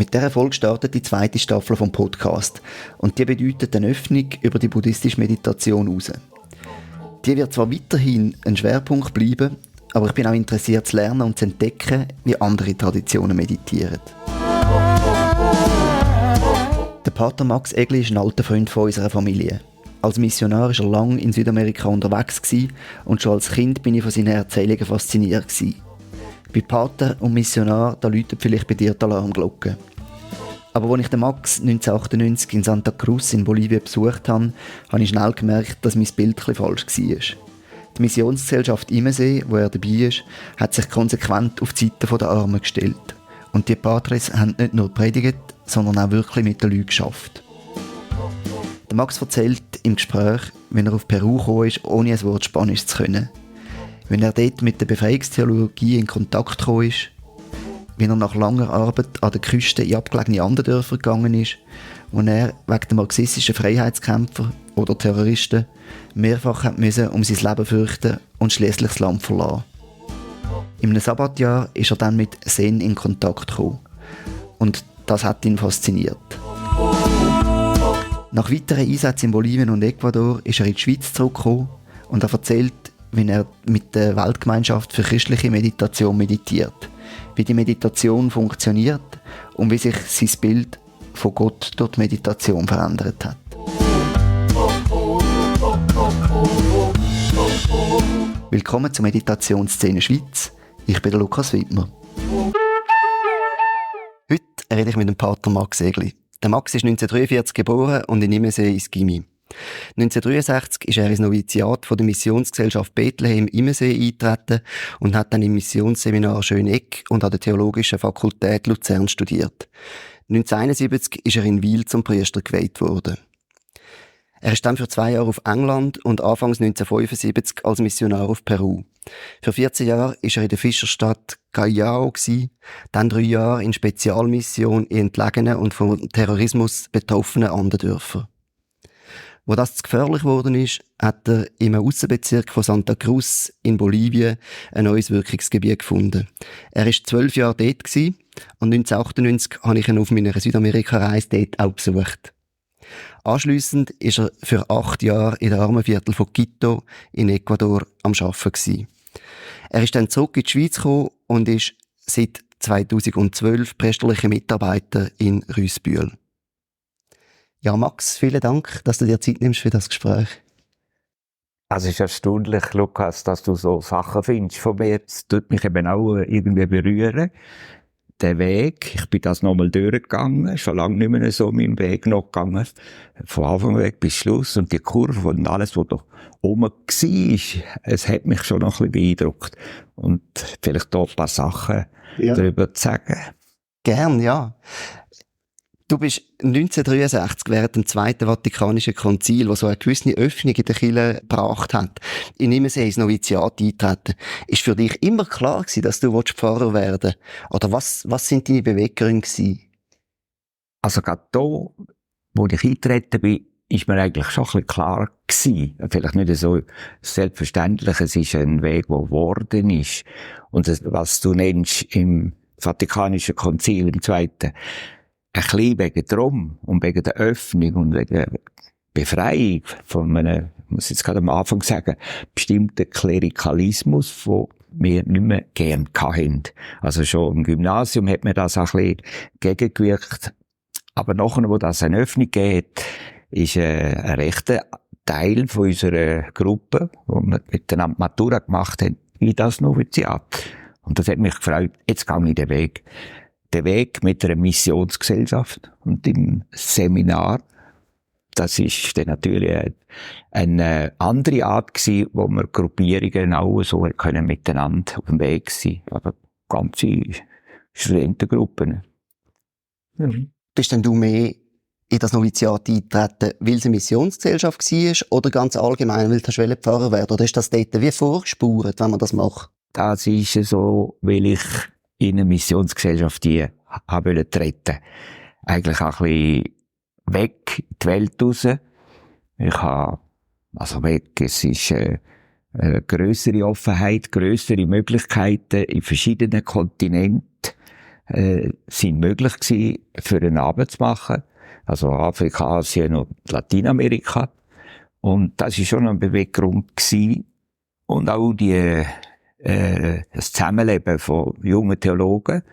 Mit dieser Folge startet die zweite Staffel vom Podcast und die bedeutet eine Öffnung über die buddhistische Meditation heraus. Die wird zwar weiterhin ein Schwerpunkt bleiben, aber ich bin auch interessiert zu lernen und zu entdecken, wie andere Traditionen meditieren. Der Pater Max Egli ist ein alter Freund von unserer Familie. Als Missionar war er lange in Südamerika unterwegs und schon als Kind bin ich von seinen Erzählungen fasziniert. Bei Pater und Missionar, da läutet vielleicht bei dir die Alarmglocke. Aber als ich den Max 1998 in Santa Cruz in Bolivien besucht habe, habe ich schnell gemerkt, dass mein Bild etwas falsch war. Die Missionsgesellschaft Immersee, wo er dabei ist, hat sich konsequent auf die Seite der Armen gestellt. Und die Patres haben nicht nur predigt, sondern auch wirklich mit den Leuten gearbeitet. Der Max erzählt im Gespräch, wenn er auf Peru gekommen ist, ohne ein Wort Spanisch zu können. Wenn er dort mit der Befreiungstheologie in Kontakt gekommen ist, wenn er nach langer Arbeit an der Küste in abgelegene Andendörfer gegangen ist, wo er wegen der marxistischen Freiheitskämpfer oder Terroristen mehrfach um sein Leben fürchten und schliesslich das Land verlassen. In einem Sabbatjahr ist er dann mit Zen in Kontakt gekommen. Und das hat ihn fasziniert. Nach weiteren Einsätzen in Bolivien und Ecuador ist er in die Schweiz zurückgekommen und er erzählt, wie er mit der Weltgemeinschaft für christliche Meditation meditiert, wie die Meditation funktioniert und wie sich sein Bild von Gott durch die Meditation verändert hat. Willkommen zur Meditationsszene Schweiz. Ich bin der Lukas Wittmer. Heute rede ich mit dem Pater Max Egli. Der Max ist 1943 geboren und in Immersee ins Gymi. 1963 ist er ins Noviziat von der Missionsgesellschaft Bethlehem Immersee eingetreten und hat dann im Missionsseminar Schöneck und an der Theologischen Fakultät Luzern studiert. 1971 ist er in Wil zum Priester geweiht worden. Er ist dann für 2 Jahre auf England und anfangs 1975 als Missionar auf Peru. Für 14 Jahre war er in der Fischerstadt Callao, dann 3 Jahre in Spezialmission in entlegenen und vom Terrorismus betroffenen Andendörfern. Wo das zu gefährlich geworden ist, hat er im Aussenbezirk von Santa Cruz in Bolivien ein neues Wirkungsgebiet gefunden. Er war 12 Jahre dort und 1998 habe ich ihn auf meiner Südamerika-Reise dort auch besucht. Anschliessend war er für 8 Jahre in der Armenviertel von Quito in Ecuador am Arbeiten. Er ist dann zurück in die Schweiz gekommen und ist seit 2012 priesterlicher Mitarbeiter in Rüssbühl. Ja, Max, vielen Dank, dass du dir Zeit nimmst für das Gespräch. Also es ist erstaunlich, Lukas, dass du so Sachen findest von mir. Das tut mich eben auch irgendwie berühren. Der Weg, ich bin das nochmal durchgegangen, schon lange nicht mehr so meinen Weg noch gegangen. Von Anfang weg bis Schluss und die Kurve und alles, was da oben war, es hat mich schon noch ein bisschen beeindruckt. Und vielleicht da ein paar Sachen darüber zu sagen. Gern, ja. Du bist 1963 während dem Zweiten Vatikanischen Konzil, das so eine gewisse Öffnung in der Kirche gebracht hat, in Immersee ins Noviziat eintreten. Ist für dich immer klar gewesen, dass du Pfarrer werden willst? Oder was sind deine Beweggründe gewesen? Also gerade da, wo ich eingetreten bin, ist mir eigentlich schon ein bisschen klar gewesen. Vielleicht nicht so selbstverständlich, es ist ein Weg, der geworden ist. Und das, was du nennst im Vatikanischen Konzil, im Zweiten, ein bisschen wegen drum und wegen der Öffnung und wegen der Befreiung von einem, ich muss jetzt gerade am Anfang sagen, bestimmten Klerikalismus, den wir nicht mehr gern hatten. Also schon im Gymnasium hat mir das auch ein bisschen gegengewirkt. Aber nachher, wo das eine Öffnung geht, ist ein rechter Teil von unserer Gruppe, wo wir miteinander Matura gemacht haben, in das Noviziat. Und das hat mich gefreut. Jetzt gehe ich den Weg. Der Weg mit einer Missionsgesellschaft und im Seminar, das ist dann natürlich eine andere Art gewesen, wo wir Gruppierungen auch so können miteinander auf dem Weg sein. Aber ganze Studentengruppen. Bist denn du mehr in das Noviziat eingetreten, weil es eine Missionsgesellschaft war oder ganz allgemein, weil du Pfarrer werden? Oder ist das dort wie vorgespurt, wenn man das macht? Das ist so, weil ich in eine Missionsgesellschaft habe treten. Eigentlich auch ein bisschen weg in die Welt raus. Ich habe, also weg, es ist eine grössere Offenheit, grössere Möglichkeiten in verschiedenen Kontinenten. sind möglich gewesen, für einen Abend zu machen. Also Afrika, Asien und Lateinamerika. Und das war schon ein Beweggrund gewesen. Und auch das Zusammenleben von jungen Theologen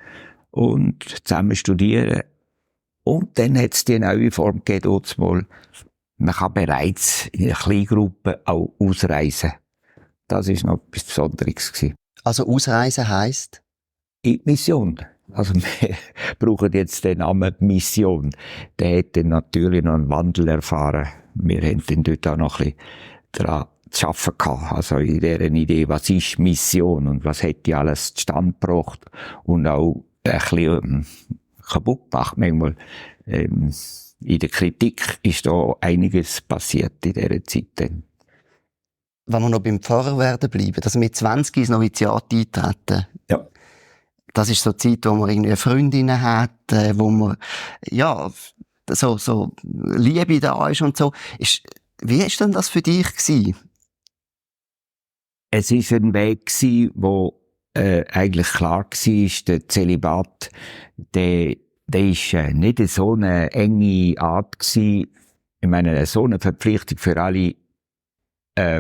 und zusammen studieren. Und dann hat es die neue Form gegeben, dort mal, man kann bereits in einer Kleingruppe auch ausreisen. Das war noch etwas Besonderes gewesen. Also ausreisen heisst? In die Mission. Also wir brauchen jetzt den Namen Mission. Der hat dann natürlich noch einen Wandel erfahren. Wir haben dann dort auch noch ein bisschen daran zu arbeiten gehabt. Also in dieser Idee, was ist Mission und was hat die alles zustande gebracht und auch ein bisschen kaputt gemacht manchmal. In der Kritik ist da einiges passiert in dieser Zeit dann. Wenn wir noch beim Pfarrer werden bleiben, also mit 20 ins Noviziat eintreten. Ja. Das ist so die Zeit, wo man irgendwie Freundinnen hat, wo man, ja, so Liebe da ist und so. Wie ist denn das für dich gewesen? Es ist ein Weg gewesen, wo eigentlich klar war, der Zölibat, der ist nicht so eine enge Art gewesen. Ich meine, so eine Verpflichtung für alle,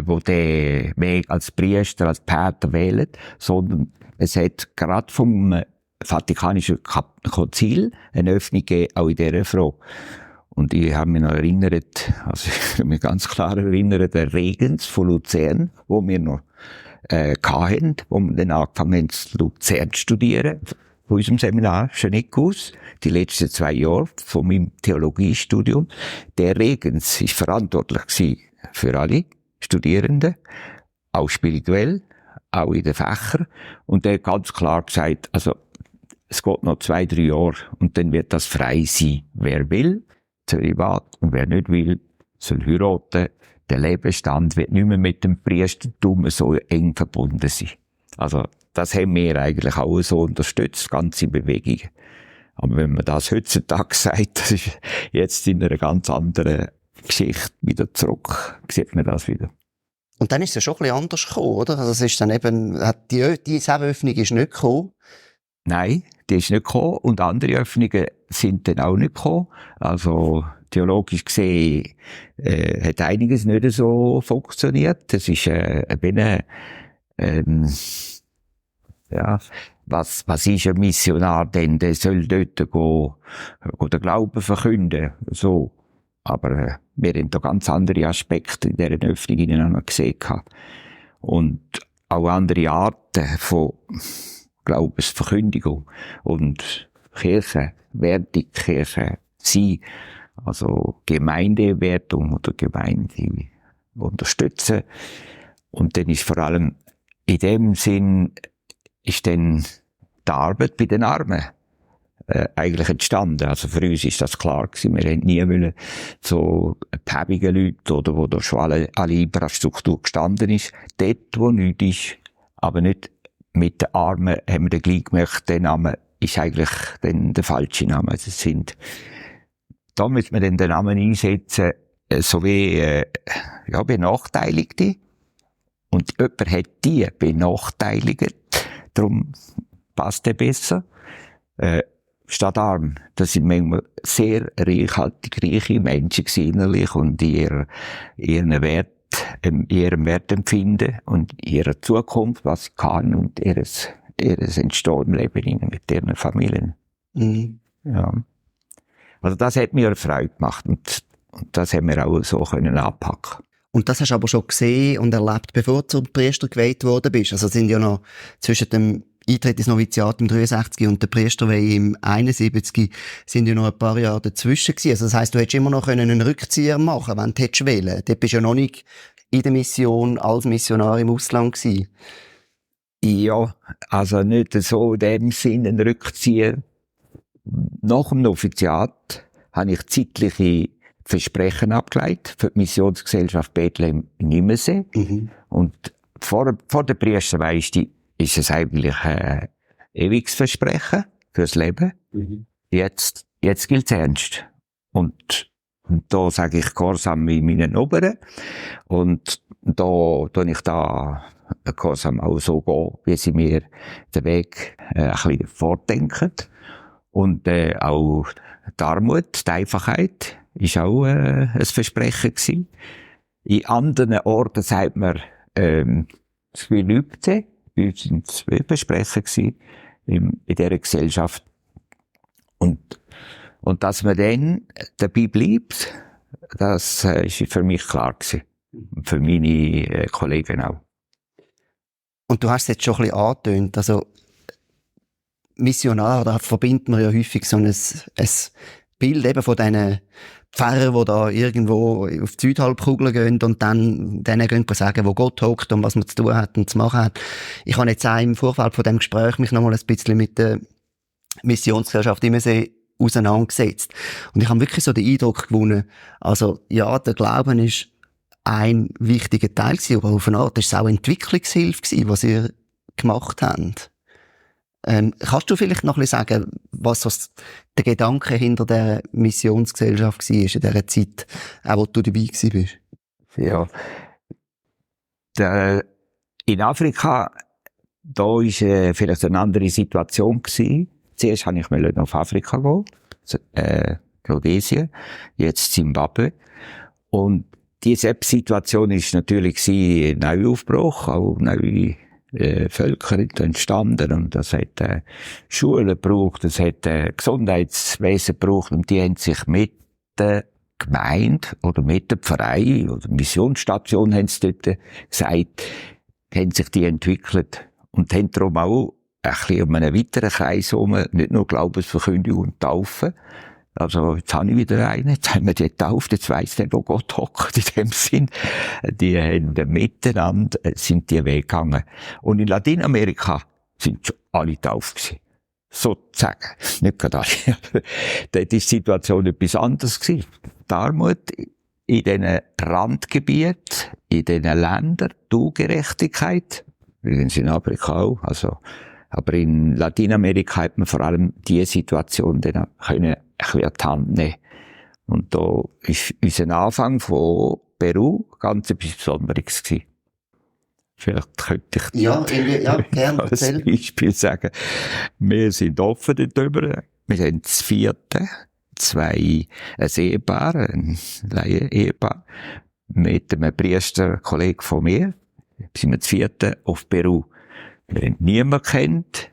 wo den Weg als Priester, als Pater wählen, sondern es hat gerade vom Vatikanischen Konzil eine Öffnung gegeben, auch in dieser Frage. Und ich habe mich noch erinnert, also ich kann mich ganz klar erinnern, der Regens von Luzern, wo wir noch hatten, wo wir dann angefangen haben, zu Luzern zu studieren, von unserem Seminar, schon nicht aus, die letzten 2 Jahre von meinem Theologiestudium. Der Regens ist verantwortlich gewesen für alle Studierenden, auch spirituell, auch in den Fächern. Und der hat ganz klar gesagt, also, es geht noch 2, 3 Jahre und dann wird das frei sein. Wer will, Zölibat, und wer nicht will, soll heiraten. Der Lebensstand wird nicht mehr mit dem Priestertum so eng verbunden sein. Also, das haben wir eigentlich auch so unterstützt, ganze Bewegungen. Aber wenn man das heutzutage sagt, das ist jetzt in einer ganz anderen Geschichte wieder zurück, sieht man das wieder. Und dann ist es ja schon ein bisschen anders gekommen, oder? Also es ist dann eben, die Öffnung ist nicht gekommen. Nein, die ist nicht gekommen und andere Öffnungen sind dann auch nicht gekommen. Also theologisch gesehen hat einiges nicht so funktioniert. Das ist ja, was ist ein Missionar denn? Der soll dort den Glauben verkünden, so. Aber wir haben da ganz andere Aspekte in dieser Öffnung noch gesehen. Und auch andere Arten von Glaubensverkündigung und Kirchenwertung, Kirche sein, also Gemeindewertung oder Gemeinde unterstützen. Und dann ist vor allem in dem Sinn ist dann die Arbeit bei den Armen eigentlich entstanden. Also für uns ist das klar gewesen. Wir wollten nie so behäbigen Leute oder wo da schon alle Infrastruktur gestanden ist, dort wo nichts ist, aber nicht mit den Armen haben wir dann gleich gemerkt, der Name ist eigentlich dann der falsche Name. Also da müssen wir dann den Namen einsetzen, so wie Benachteiligte. Und jemand hat die benachteiligt, darum passt der besser. Statt arm. Das sind manchmal sehr reiche Menschen innerlich und in ihrem Wertempfinden und ihrer Zukunft, was sie kann und ihres Entstehen im Leben mit ihren Familien. Mhm. Ja. Also das hat mir Freude gemacht und das haben wir auch so können anpacken. Und das hast du aber schon gesehen und erlebt, bevor du zum Priester geweiht worden bist. Also sind ja noch zwischen dem Eintritt ins Noviziat im 63 und der Priesterweihe im 71 sind ja noch ein paar Jahre dazwischen gewesen. Also das heisst, du hättest immer noch einen Rückzieher machen, wenn du hättest wählen. Dort bist du ja noch nicht in der Mission als Missionar im Ausland gewesen. Ja, also nicht so in dem Sinn ein Rückzieher. Nach dem Noviziat habe ich zeitliche Versprechen abgeleitet für die Missionsgesellschaft Bethlehem in Immersee. Mhm. Und vor der Priesterweihe ist es eigentlich ein ewiges Versprechen fürs Leben. Mhm. Jetzt gilt's ernst. Und Und da sage ich Gehorsam wie meinen Oberen. Und da tue ich da Gehorsam auch so gehen, wie sie mir den Weg ein bisschen vordenken. Und auch die Armut, die Einfachheit, ist auch ein Versprechen gewesen. In anderen Orten sagt man, das Gelübde, bei uns sind es Versprechen gewesen, in dieser Gesellschaft. Und dass man dann dabei bleibt, das ist für mich klar gewesen. Und für meine Kollegen auch. Und du hast es jetzt schon ein bisschen angetönt, also Missionar, da verbindet man ja häufig so ein Bild eben von diesen Pfarrern, die da irgendwo auf die Südhalbkugel gehen und dann denen gehen sagen, wo Gott hockt und was man zu tun hat und zu machen hat. Ich habe jetzt auch im Vorfeld von dem Gespräch mich nochmal ein bisschen mit der Missionsgesellschaft Immersee auseinandergesetzt. Und ich habe wirklich so den Eindruck gewonnen, also ja, der Glauben ist ein wichtiger Teil gewesen, aber auf eine Art ist es auch Entwicklungshilfe gewesen, was ihr gemacht habt. Kannst du vielleicht noch ein bisschen sagen, was der Gedanke hinter der Missionsgesellschaft war in dieser Zeit, auch wo du dabei warst? Ja. In Afrika, da war vielleicht eine andere Situation gewesen. Zuerst wollte ich auf Afrika gehen, Rhodesien, jetzt Zimbabwe. Und diese Situation ist natürlich ein Neuaufbruch, auch neue Völker entstanden, und das hat Schulen gebraucht, das hat Gesundheitswesen gebraucht, und die haben sich mit der Gemeinde oder mit dem Verein oder Missionsstation, haben sie dort gesagt, haben sich die entwickelt und haben darum auch ein bisschen um einen weiteren Kreis herum, nicht nur Glaubensverkündigung und Taufe. Also, jetzt habe ich wieder einen, jetzt haben wir die getauft, jetzt weiss der, wo Gott hockt, in dem Sinn. Die haben miteinander, sind die Wege gegangen. Und in Lateinamerika sind schon alle getauft gewesen. Sozusagen. Nicht gerade alle. Dort ist die Situation etwas anderes gewesen. Die Armut in diesen Randgebieten, in diesen Ländern, die Ungerechtigkeit, übrigens in Afrika auch, also, aber in Lateinamerika hat man vor allem diese Situation dann können ein bisschen an die Hand nehmen. Und da ist unser Anfang von Peru ganz etwas Besonderes gewesen. Vielleicht könnte ich gerne als Beispiel sagen. Wir sind offen darüber. Wir haben das vierte, ein Ehepaar, ein Laien-Ehepaar, mit einem Priesterkollegen von mir, sind wir das vierte auf Peru. Wir haben niemanden kennt,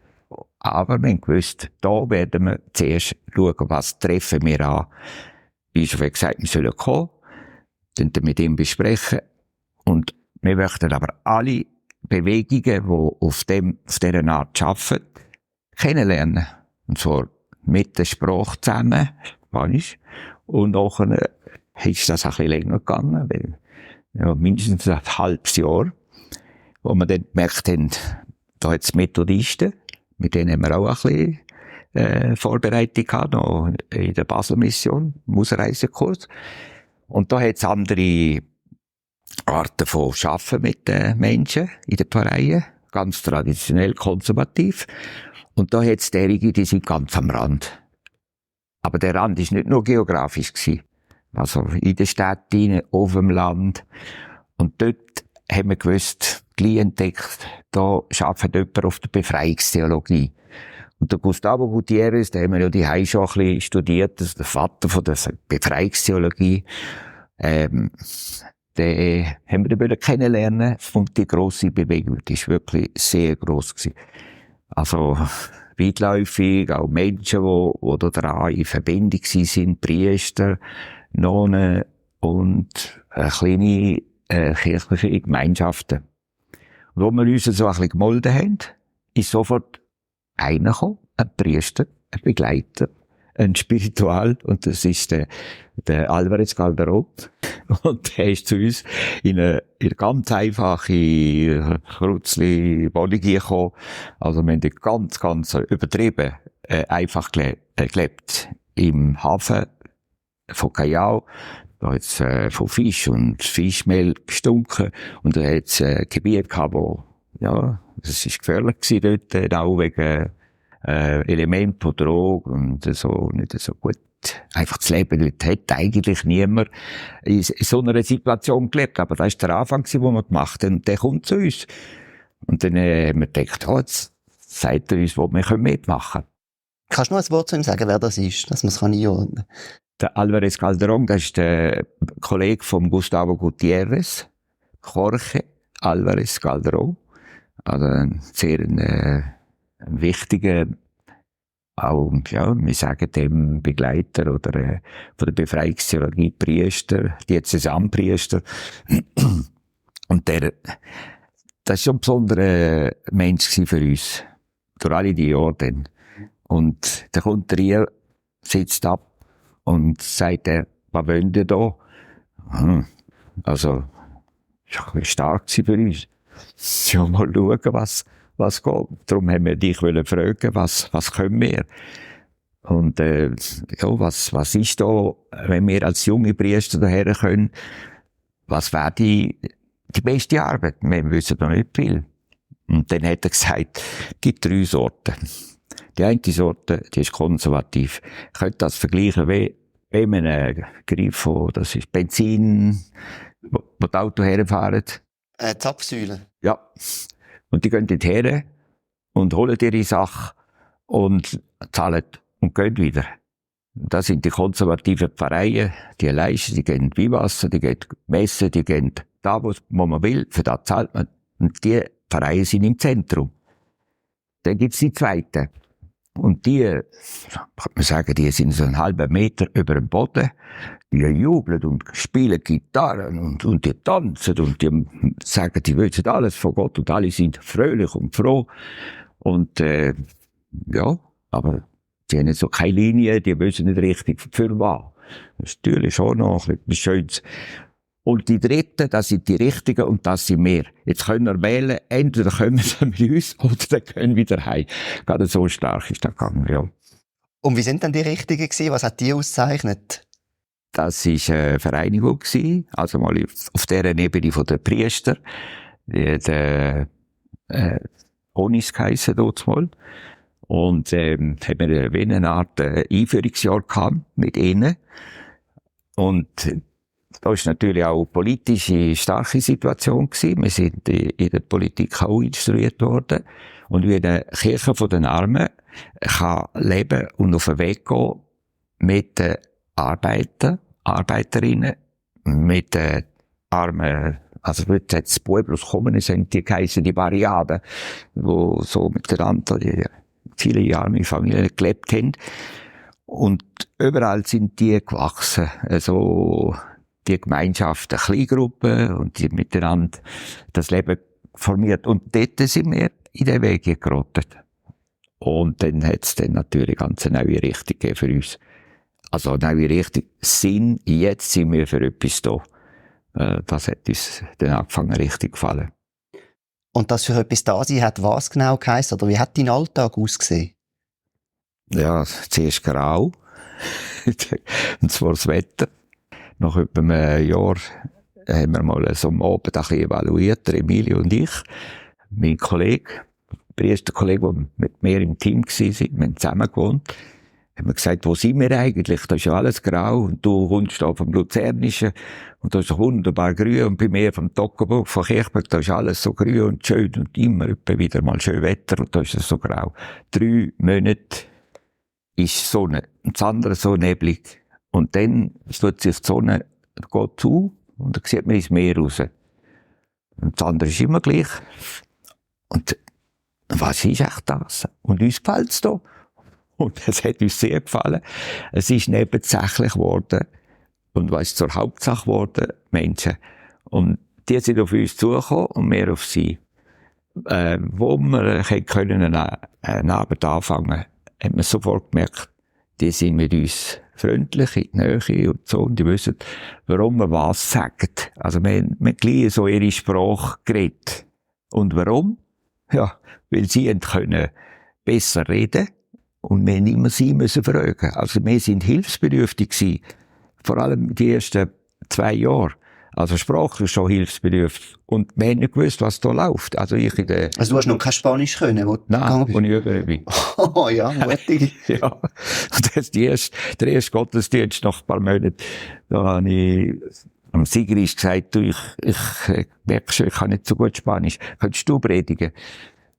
aber wir haben gewusst, da werden wir zuerst schauen, was treffen wir an. Der Bischof hat gesagt, wir sollen kommen, dann mit ihm besprechen, und wir möchten aber alle Bewegungen, die auf dieser Art arbeiten, kennenlernen. Und zwar mit der Sprache zusammen, Spanisch, und nachher ist das ein bisschen länger gegangen, weil, ja, mindestens ein halbes Jahr, wo wir dann gemerkt haben, da hat es Methodisten, mit denen haben wir auch ein bisschen Vorbereitung gehabt, noch in der Basel-Mission, im Ausreisekurs. Und da hat es andere Arten von Arbeiten mit den Menschen in den Pfarreien, ganz traditionell konservativ. Und da hat es derige, die sind ganz am Rand. Aber der Rand ist nicht nur geografisch gewesen. Also in der Stadt rein, auf dem Land. Und dort haben wir gewusst, gleich entdeckt, da arbeitet jemand auf der Befreiungstheologie. Und der Gustavo Gutierrez, der haben wir ja die Hause schon ein bisschen studiert, das ist der Vater von der Befreiungstheologie. Den haben wir dann kennenlernen, und die grosse Bewegung, die ist wirklich sehr gross gewesen. Also, weitläufig, auch Menschen, die da dran in Verbindung sind, Priester, Nonnen und kleine kirchliche Gemeinschaften. Und wo wir uns so ein bisschen gemolden haben, ist sofort einer gekommen, ein Priester, ein Begleiter, ein Spiritual, und das ist der Alvarez Calderón. Und der ist zu uns in eine ganz einfache Krutzli-Wohnung gekommen. Also wir haben ganz übertrieben einfach gelebt. Im Hafen von Callao. Da hat's von Fisch und Fischmehl gestunken. Und da hat's Gebiet gehabt, wo, ja, es ist gefährlich gewesen dort, auch wegen Elementen von Drogen und so, nicht so gut. einfach das Leben dort hat eigentlich niemand in so einer Situation gelebt. Aber das war der Anfang, den wir gemacht haben. Und der kommt zu uns. Und dann haben wir gedacht, jetzt sagt er uns, wo wir mitmachen können. Kannst du noch ein Wort zu ihm sagen, wer das ist, dass man es einordnen kann? Der Alvarez Calderón, das ist der Kollege von Gustavo Gutiérrez. Jorge Alvarez Calderón. Also ein sehr ein wichtiger, auch, ja, wir sagen dem Begleiter oder von der Befreiungstheologie Priester, Diözesanpriester. Und das war schon ein besonderer Mensch für uns. Durch alle die Jahre dann. Und dann kommt er hier, sitzt ab und sagt, was wollt ihr da? Also, ja, stark für uns. Ja, mal schauen, was geht. Darum haben wir dich fragen, was können wir? Und, ja, was ist da, wenn wir als junge Priester daher können? Was wäre die beste Arbeit? Wir wissen noch nicht viel. Und dann hat er gesagt, es gibt 3 Sorten. Die eine Sorte, die ist konservativ. Ich könnte das vergleichen, wie wenn man einen Grifo, das ist Benzin, wo die Autos herfahren. Zapfsäule. Ja. Und die gehen dort her und holen ihre Sache und zahlen und gehen wieder. Das sind die konservativen Pfarreien, die leisten, die gehen Weihwasser, die gehen Messen, die gehen da, wo man will, für das zahlt man. Und die Pfarreien sind im Zentrum. Dann gibt's die zweite. Und die, kann man sagen, die sind so einen halben Meter über dem Boden. Die jubeln und spielen Gitarren und die tanzen und die sagen, die wissen alles von Gott und alle sind fröhlich und froh. Und, ja, aber die haben so keine Linie, die wissen nicht richtig für was. Das ist natürlich schon noch etwas Schönes. Und die Dritten, das sind die Richtigen und das sind wir. Jetzt können wir wählen, entweder kommen sie mit uns oder dann gehen wir wieder heim. Gerade so stark ist das gegangen, ja. Und wie sind denn die Richtigen gewesen? Was hat die ausgezeichnet? Das war eine Vereinigung gewesen, also mal auf dieser Ebene von den Priester. Der Onis geheissen dort mal. Und haben wir wie eine Art Einführungsjahr gehabt mit ihnen. Und da war natürlich auch politisch eine starke Situation gewesen. Wir sind in der Politik auch instruiert worden. Und wie eine Kirche von den Armen kann leben und auf den Weg gehen mit den Arbeiterinnen, mit den Armen, also wird jetzt Pueblos kommen, sind die geheissen, die Barriaden, wo so miteinander viele Jahre mit Familien gelebt haben. Und überall sind die gewachsen, also die Gemeinschaften, Kleingruppen und die miteinander das Leben formiert. Und dort sind wir in den Weg gerottet. Und dann hat es dann natürlich ganz eine neue Richtung gegeben für uns. Also eine neue Richtung. Sinn, jetzt sind wir für etwas da. Das hat uns dann angefangen richtig gefallen. Und das für etwas da sein hat was genau geheißen? Oder wie hat dein Alltag ausgesehen? Ja, zuerst grau. Und zwar das Wetter. Nach etwa einem Jahr haben wir mal so am Abend ein bisschen evaluiert, der Emilio und ich. Mein Kollege, der erste Kollege, der mit mir im Team war, wir haben zusammen gewohnt, haben wir gesagt, wo sind wir eigentlich? Da ist ja alles grau und du kommst da vom Luzernischen und da ist wunderbar grün und bei mir vom Toggenburg, von Kirchberg, da ist alles so grün und schön und immer wieder mal schön Wetter und da ist es so grau. 3 Monate ist Sonne und das andere so neblig. Und dann tut sich die Sonne geht zu und dann sieht man ins Meer raus. Und das andere ist immer gleich. Und was ist echt das? Und uns gefällt es da. Und es hat uns sehr gefallen. Es ist nebensächlich geworden. Und was ist zur Hauptsache geworden? Menschen. Und die sind auf uns zugekommen und wir auf sie. Wo wir können eine Arbeit anfangen, haben wir sofort gemerkt, die sind mit uns freundlich in die Nähe und so, und die wissen, warum wir was sagen. Also wir haben gleich so ihre Sprache geredet. Und warum? Ja, weil sie können besser reden und wir nicht mehr sie müssen fragen. Also wir sind hilfsbedürftig gewesen, vor allem die ersten 2 Jahre. Also sprachlich schon hilfsbedürftig. Und wir haben nicht gewusst, was da läuft. Also du hast noch kein Spanisch können, wo nein, wo ich über bin. Oh ja, mutig. Ja. Und der erste Gottesdienst nach ein paar Monaten, da habe ich am Sigrist gesagt, du, ich merke schon, ich kann nicht so gut Spanisch. Könntest du predigen?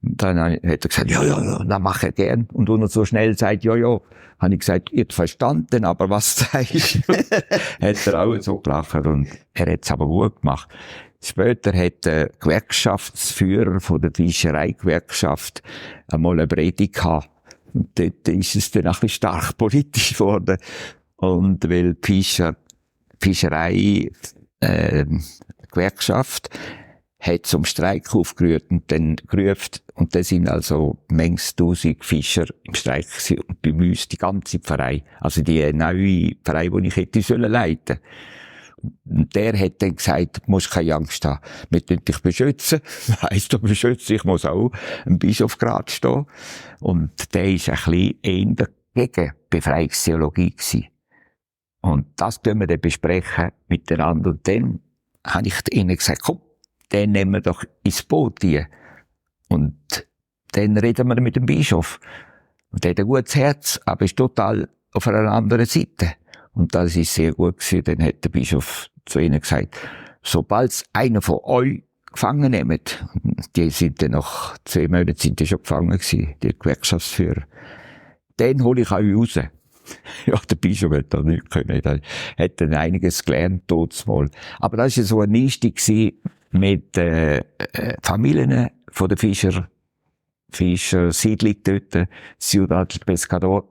Und dann hat er gesagt, ja, das mache ich gern. Und wenn er so schnell sagt, ja, habe ich gesagt, ihr habt verstanden, aber was sagst du? Hat er auch so gelacht und er hat es aber gut gemacht. Später hat der Gewerkschaftsführer von der Fischereigewerkschaft einmal eine Predigt gehabt. Und dort ist es dann ein bisschen stark politisch geworden. Und weil die Fischerei, Gewerkschaft hat zum Streik aufgerührt und dann gerufen. Und da sind also manchmal 1000 Fischer im Streik gewesen. Und bei uns die ganze Pfarrei. Also die neue Pfarrei, die ich hätte leiten sollen. Und der hat dann gesagt, du musst keine Angst haben. Wir tun dich beschützen. Heisst, du beschützt, ich muss auch im Bischofsgrad stehen. Und der ist ein bisschen eher gegen Befreiungstheologie gewesen. Und das können wir dann besprechen miteinander. Und dann habe ich ihnen gesagt, komm, den nehmen wir doch ins Boot hier. Und dann reden wir mit dem Bischof. Und der hat ein gutes Herz, aber ist total auf einer anderen Seite. Und das ist sehr gut gewesen. Dann hat der Bischof zu ihnen gesagt, sobald einer von euch gefangen nehmt, die sind dann nach 2 Monaten sind die schon gefangen gewesen, die Gewerkschaftsführer, dann hole ich euch raus. Ja, der Bischof hat da nicht können. Er hat dann einiges gelernt, mal. Aber das war so ein Einstieg mit Familien von der Fischersiedlung dort, Ciudad del Pescador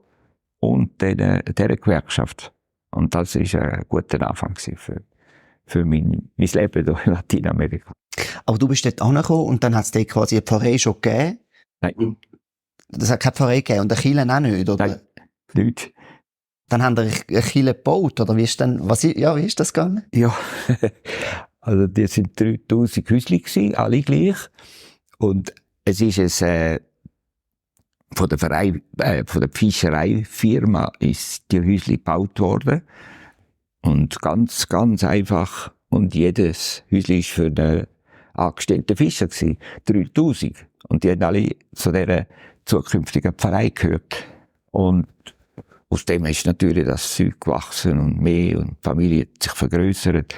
und dieser Gewerkschaft. Und das war ein guter Anfang für mein Leben hier in Lateinamerika. Aber du bist dort angekommen und dann hat es dort quasi eine Pfarrei schon gegeben? Nein. Das hat keine Pfarrei gegeben und eine Kirche auch nicht, oder? Nein, nicht. Dann haben wir eine Kirche gebaut, oder wie ist das gegangen? Ja, also die sind 3000 Häuschen gewesen, alle gleich. Und es ist von der Fischereifirma ist die Häusli gebaut worden. Und ganz, ganz einfach. Und jedes Häusli ist für einen angestellten Fischer gewesen. 3000. Und die haben alle zu dieser zukünftigen Pfarrei gehört. Und aus dem ist natürlich das Zeug gewachsen und mehr und die Familie hat sich vergrössert.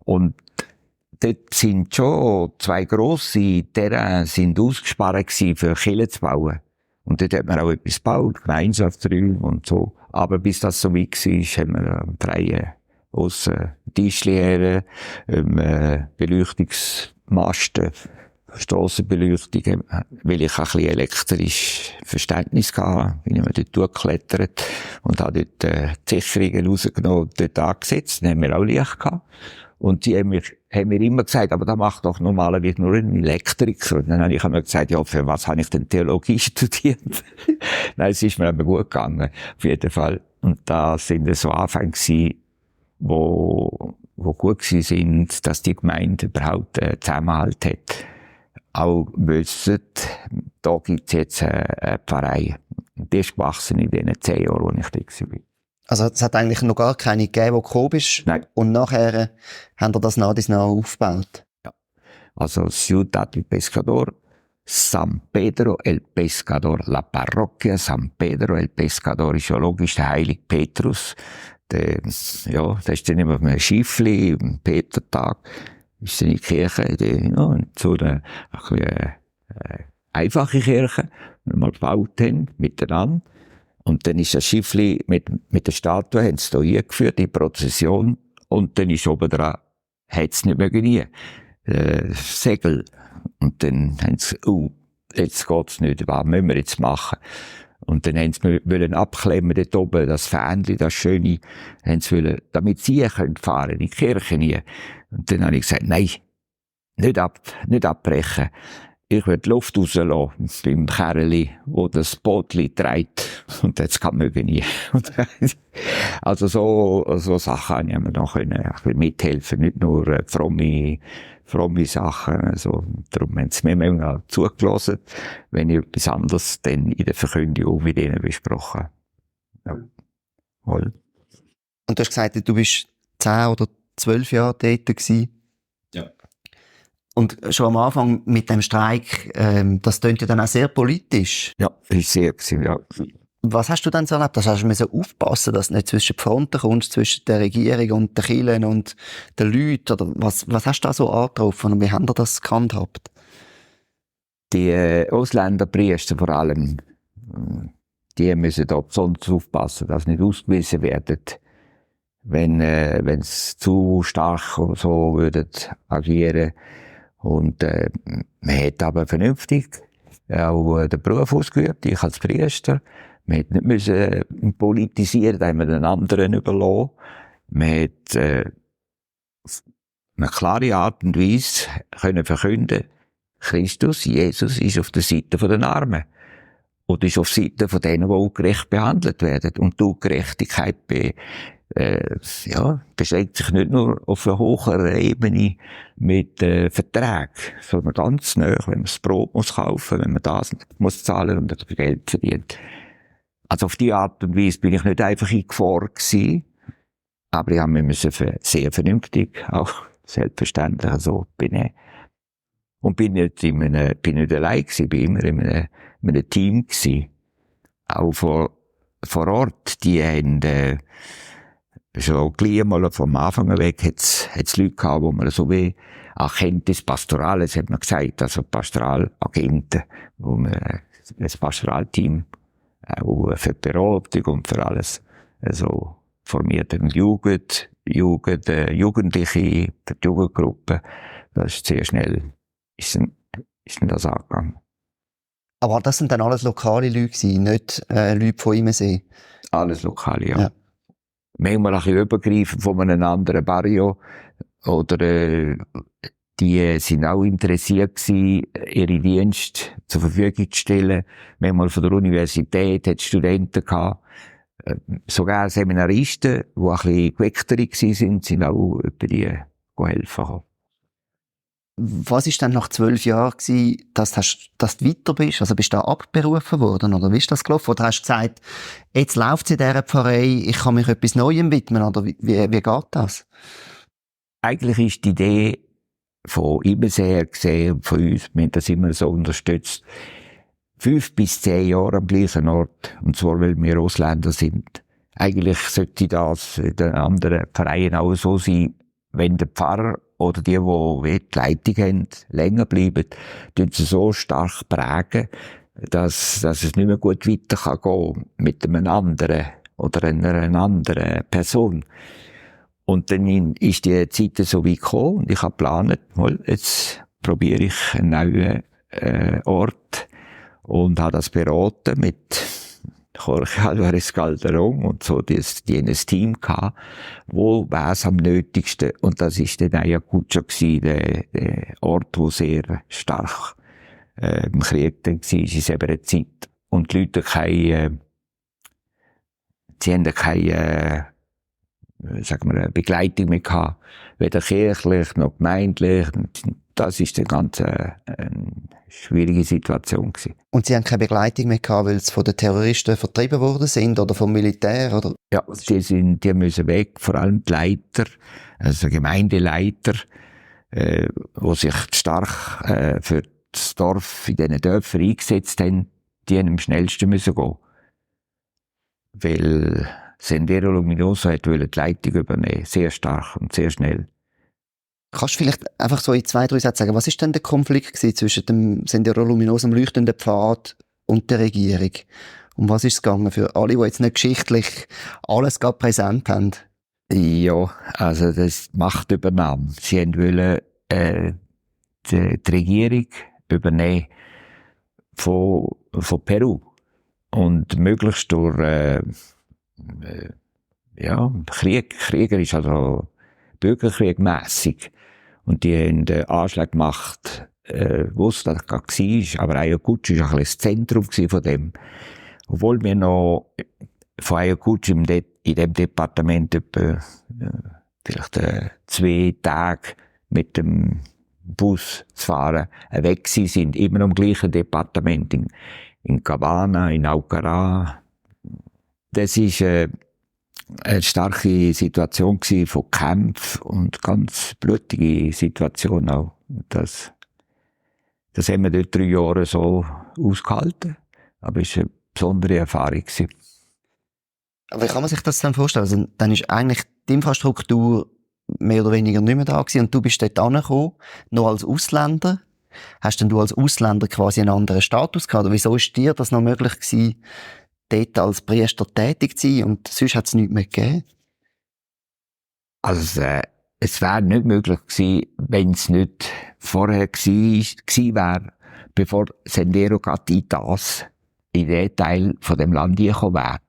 Und dort sind schon 2 grosse Terrains sind ausgespart gewesen, für Kirchen zu bauen. Und dort hat man auch etwas gebaut, Gemeinschaftsräume und so. Aber bis das so weit war, haben wir einen freien Tischli, Beleuchtungsmasten, Strassenbeleuchtung, weil ich ein bisschen elektrisch Verständnis hatte, bin ich mir dort durchgeklettert und habe dort die Sicherungen rausgenommen und dort angesetzt. Dann haben wir auch Licht gehabt. Und die haben mir immer gesagt, aber das macht doch normalerweise nur ein Elektriker. Und dann habe ich immer gesagt, ja, für was habe ich denn Theologie studiert? Nein, es ist mir aber gut gegangen, auf jeden Fall. Und da sind so Anfänge gewesen, wo gut gewesen sind, dass die Gemeinde überhaupt Zusammenhalt hat. Auch wissen, da gibt's jetzt eine Pfarrei. Die ist gewachsen in den 10 Jahren, wo ich da war. Also es hat eigentlich noch gar keine gegeben, die gekommen ist. Nein. Und nachher haben wir das nach aufgebaut. Ja. Also Ciudad del Pescador, San Pedro el Pescador, la Parroquia San Pedro el Pescador ist ja logisch der heilige Petrus. Der ist dann immer mit einem Schiffli, am Petertag, ist dann in die Kirche, so eine einfache Kirche, die wir mal gebaut haben, miteinander. Und dann ist das Schiffli mit der Statue, haben sie da eingeführt, in Prozession. Und dann ist oben dran, hat es nicht mehr nie, Segel. Und dann haben sie, jetzt geht's nicht, was müssen wir jetzt machen? Und dann haben sie wollen abklemmen, dort oben, das Fähnchen, das Schöne, haben sie wollen, damit sie fahren können, in die Kirche nie. Und dann habe ich gesagt, nein, nicht abbrechen. Ich will die Luft rauslassen beim Kerli, wo das Bootli trägt. Und jetzt kann man nie. Also so Sachen habe ich mir noch ein bisschen mithelfen, nicht nur fromme Sachen. Also, darum haben sie mir manchmal zugelassen, wenn ich etwas anderes dann in der Verkündigung mit ihnen besprochen. Ja. Voll. Und du hast gesagt, du bist 10 oder 12 Jahre dort gewesen. Ja. Und schon am Anfang mit dem Streik, das klingt ja dann auch sehr politisch. Ja, ist sehr gewesen, ja. Was hast du denn so erlebt? Hast du aufpassen, dass du nicht zwischen die Fronten kommst, zwischen der Regierung und den Kirchen und den Leuten? Oder was hast du da so angetroffen und wie haben ihr das gehandhabt? Die Ausländerpriester vor allem, die müssen da besonders aufpassen, dass nicht ausgewiesen werden, wenn es zu stark so würden agieren. Und man hat aber vernünftig auch den Beruf ausgeübt, ich als Priester. Man hat nicht müssen politisieren, da haben wir den anderen überlassen. Man hat eine klare Art und Weise können verkünden, Christus, Jesus, ist auf der Seite der Armen. Und ist auf der Seite von denen, die ungerecht behandelt werden. Und die Ungerechtigkeit beschränkt sich nicht nur auf einer höheren Ebene mit Verträgen, sondern ganz nahe, wenn man das Brot muss kaufen, wenn man das muss zahlen und das Geld verdient. Also auf die Art und Weise bin ich nicht einfach in Gefahr gewesen, aber ich habe mich sehr vernünftig, auch selbstverständlich so benehmen. Und bin nicht allein gewesen, bin immer in einem Team gewesen. Auch vor Ort, die haben, schon gleich mal vom Anfang weg hat's Leute gehabt, wo man so wie Agentes Pastorales, hat man gesagt, also Pastoralagenten, wo man ein Pastoralteam auch für die Beratung und für alles so formiert haben. Jugendliche, für die Jugendgruppe, das ist sehr schnell, ist dann das angegangen. Aber das sind dann alles lokale Leute gewesen, nicht Leute von Imensee? Alles lokale, ja. Manchmal ein bisschen übergreifend von einem anderen Barrio. Oder die sind auch interessiert gewesen, ihre Dienste zur Verfügung zu stellen. Manchmal von der Universität hat es Studenten gehabt. Sogar Seminaristen, die ein bisschen geweckter waren, sind auch bei die helfen gekommen. Was war dann nach 12 Jahren gewesen, dass du weiter bist? Also bist du da abberufen worden, oder wie ist das gelaufen? Oder hast du gesagt, jetzt läuft es in dieser Pfarrei, ich kann mich etwas Neuem widmen, oder wie geht das? Eigentlich ist die Idee von Imensee her gesehen und von uns, wir haben das immer so unterstützt, 5 bis 10 Jahre am gleichen Ort, und zwar, weil wir Ausländer sind. Eigentlich sollte das in den anderen Vereinen auch so sein, wenn der Pfarrer oder die die Leitung haben, länger bleiben, tun sie so stark prägen, dass es nicht mehr gut weiter kann gehen mit einem anderen oder einer anderen Person. Und dann ist die Zeit so weit gekommen und ich habe geplant, jetzt probiere ich einen neuen Ort und habe das beraten mit Jorge Alvarez Calderón und so, die ein Team gehabt, wo wär's am nötigsten, und das ist dann Ayacucho gewesen, der Ort, wo sehr stark im Krieg dann war, in selber Zeit. Und die Leute sie haben keine Begleitung mehr gehabt, weder kirchlich noch gemeindlich. Das ist eine ganz schwierige Situation gewesen. Und Sie haben keine Begleitung mehr gehabt, weil sie von den Terroristen vertrieben worden sind oder vom Militär, oder? Ja, die müssen weg, vor allem die Leiter, also Gemeindeleiter, die sich stark für das Dorf in diesen Dörfern eingesetzt haben, die haben am schnellsten müssen gehen. Weil Sendero Luminoso wollte die Leitung übernehmen, sehr stark und sehr schnell. Kannst du vielleicht einfach so in 2, 3 Sätzen sagen, was ist denn der Konflikt zwischen dem Sendero Luminoso, dem leuchtenden Pfad, und der Regierung? Um was ist es gegangen für alle, die jetzt nicht geschichtlich alles gerade präsent haben? Ja, also das Machtübernahme. Sie wollten die Regierung übernehmen von Peru. Und möglichst durch kriegerisch, also bürgerkriegmässig. Und die haben den Anschlag gemacht, wo es das gerade war, aber Ayacucho war ein bisschen das Zentrum von dem. Obwohl wir noch von Ayacucho in dem Departement etwa vielleicht 2 Tage mit dem Bus zu fahren, weg sind, immer noch im gleichen Departement, in Cabana, in Aucará. Das war eine starke Situation von Kämpfen und ganz blutige Situation auch. Das haben wir dort 3 Jahre so ausgehalten. Aber es war besondere Erfahrung gewesen. Aber wie kann man sich das dann vorstellen? Also, dann ist eigentlich die Infrastruktur mehr oder weniger nicht mehr da gewesen und du bist dort angekommen, noch als Ausländer. Hast denn du als Ausländer quasi einen anderen Status gehabt? Oder wieso ist dir das noch möglich gewesen, dort als Priester tätig zu sein und sonst hat es nichts mehr gegeben? Also, es wäre nicht möglich gewesen, wenn es nicht vorher gewesen wäre, bevor Sendero gerade in den Teil von dem Land gekommen wäre.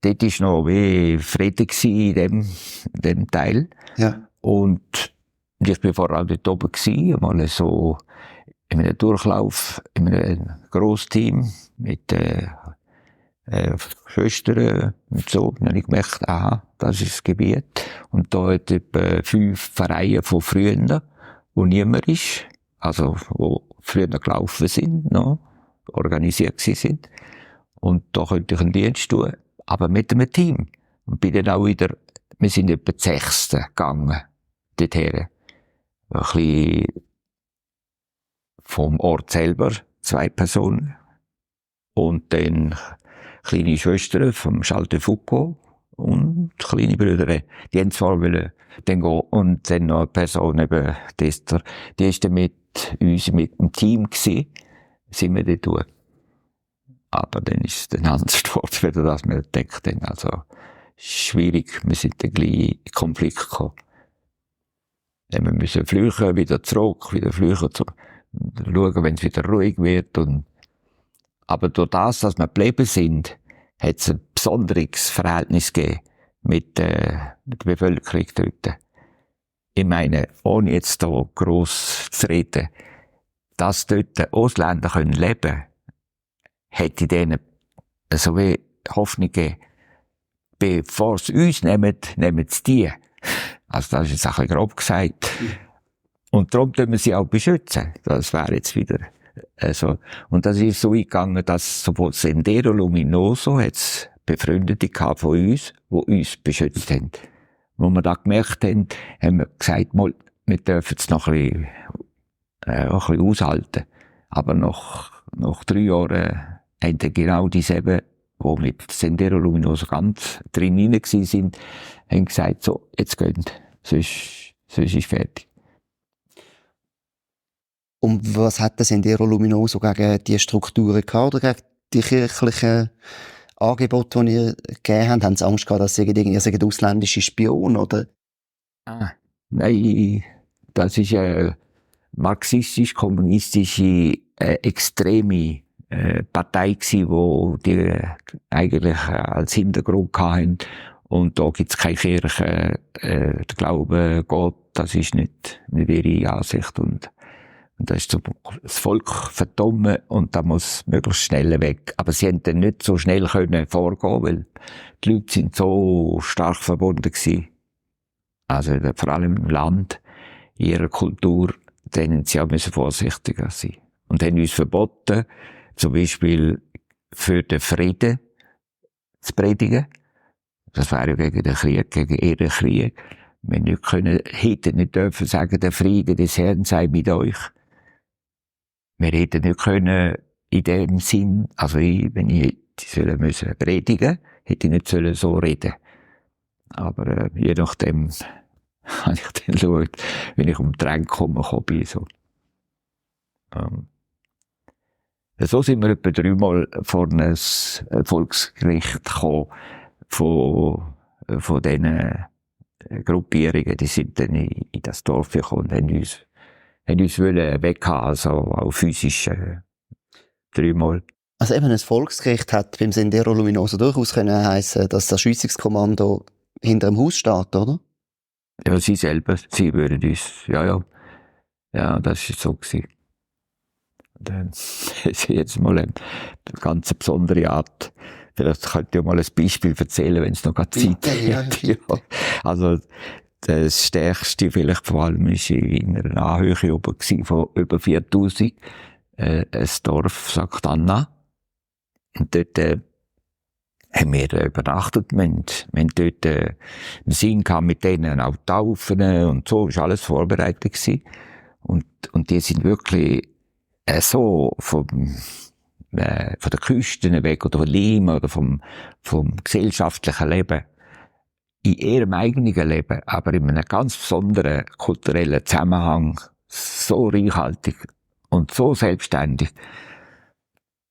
Dort war noch wie Frieden in dem Teil. Ja. Und ich war vorher dort oben gewesen, mal so in einem Durchlauf, in einem Grossteam mit Schwestern und so. Dann habe ich gemerkt, aha, das ist das Gebiet. Und da hat etwa 5 Vereine von früher, wo niemand ist, also wo früher gelaufen sind, noch, organisiert sind. Und da könnte ich einen Dienst tun, aber mit einem Team. Und bin dann auch wieder, wir sind etwa die 6. gegangen, dorthin. Ein bisschen vom Ort selber, 2 Personen. Und dann kleine Schwestern vom Charles de Foucault und kleine Brüder. Die haben zwar wollen dann gehen. Und dann noch eine Person, eben, Tester, die ist dann mit uns, mit dem Team gewesen, sind wir dort durch. Aber dann ist es dann anders geworden, wieder das wir entdeckt haben. Also, schwierig. Wir sind dann gleich in Konflikt gekommen. Dann müssen wir flüchten, wieder zurück, wieder flüchten, schauen, wenn es wieder ruhig wird. Aber durch das, dass wir geblieben sind, hat es ein besonderes Verhältnis gegeben mit der Bevölkerung dort. Ich meine, ohne jetzt hier gross zu reden, dass dort Ausländer leben können, hätte ich denen so wie Hoffnung gegeben, bevor sie uns nehmen sie die. Also das ist jetzt ein bisschen grob gesagt. Und darum tun wir sie auch beschützen. Das wäre jetzt wieder so. Und das ist so eingegangen, dass sowohl Sendero Luminoso hat's Befreundete gehabt von uns, die uns beschützt haben. Wo wir da gemerkt haben, haben wir gesagt, mal, wir dürfen es noch ein bisschen aushalten. Aber nach 3 Jahren haben dann genau dieselben, die mit Sendero Luminoso ganz drin sind, haben gesagt, so, jetzt geht, sonst ist fertig. Und was hat das Sendero Luminoso gegen die Strukturen gehabt oder gegen die kirchlichen Angebote, die ihr gegeben habt? Haben sie Angst gehabt, dass ihr seid ausländische Spion, oder? Nein, das ist eine marxistisch-kommunistische extreme Partei gsi, wo die eigentlich als Hintergrund hatten. Und da gibt's keine Kirche, der Glaube Gott, das ist nicht ihre Ansicht. Und das ist so, das Volk verdammen und da muss möglichst schnell weg. Aber sie haben dann nicht so schnell können vorgehen, weil die Leute sind so stark verbunden gewesen. Also vor allem im Land, in ihrer Kultur, denen sie auch vorsichtiger sein. Und haben uns verboten, zum Beispiel für den Frieden zu predigen. Das wäre ja gegen den Krieg, gegen ihren Krieg. Wir hätten nicht dürfen sagen, der Friede des Herrn sei mit euch. Wir hätten nicht können, in dem Sinn, also wenn ich hätte predigen, hätte ich nicht so reden. Aber je nachdem, habe ich dann geschaut, wenn ich um die Ränge komme, bin so. So sind wir etwa 3-mal vor ein Volksgericht gekommen, von diesen Gruppierungen. Die sind dann in das Dorf gekommen und haben uns weghaben, also auch physisch 3-mal. Also eben ein Volksgericht hat beim Sendero Luminoso durchaus können heissen, dass das Schiessungskommando hinter dem Haus steht, oder? Ja, sie selber, sie würden uns, ja, das ist so gewesen. Dann ist jetzt mal eine ganz besondere Art. Vielleicht könnte ich mal ein Beispiel erzählen, wenn es noch gerade Zeit hat. Ja. Also, das Stärkste vielleicht vor allem war in einer Anhöhe oben von über 4000, ein Dorf, St. Anna. Und dort, haben wir übernachtet. Wir haben dort, einen Sinn gehabt mit denen auch taufen und so, ist alles vorbereitet gewesen. Und die sind wirklich, so vom von der Küsten weg oder von Lima oder vom gesellschaftlichen Leben in ihrem eigenen Leben, aber in einem ganz besonderen kulturellen Zusammenhang so reichhaltig und so selbstständig.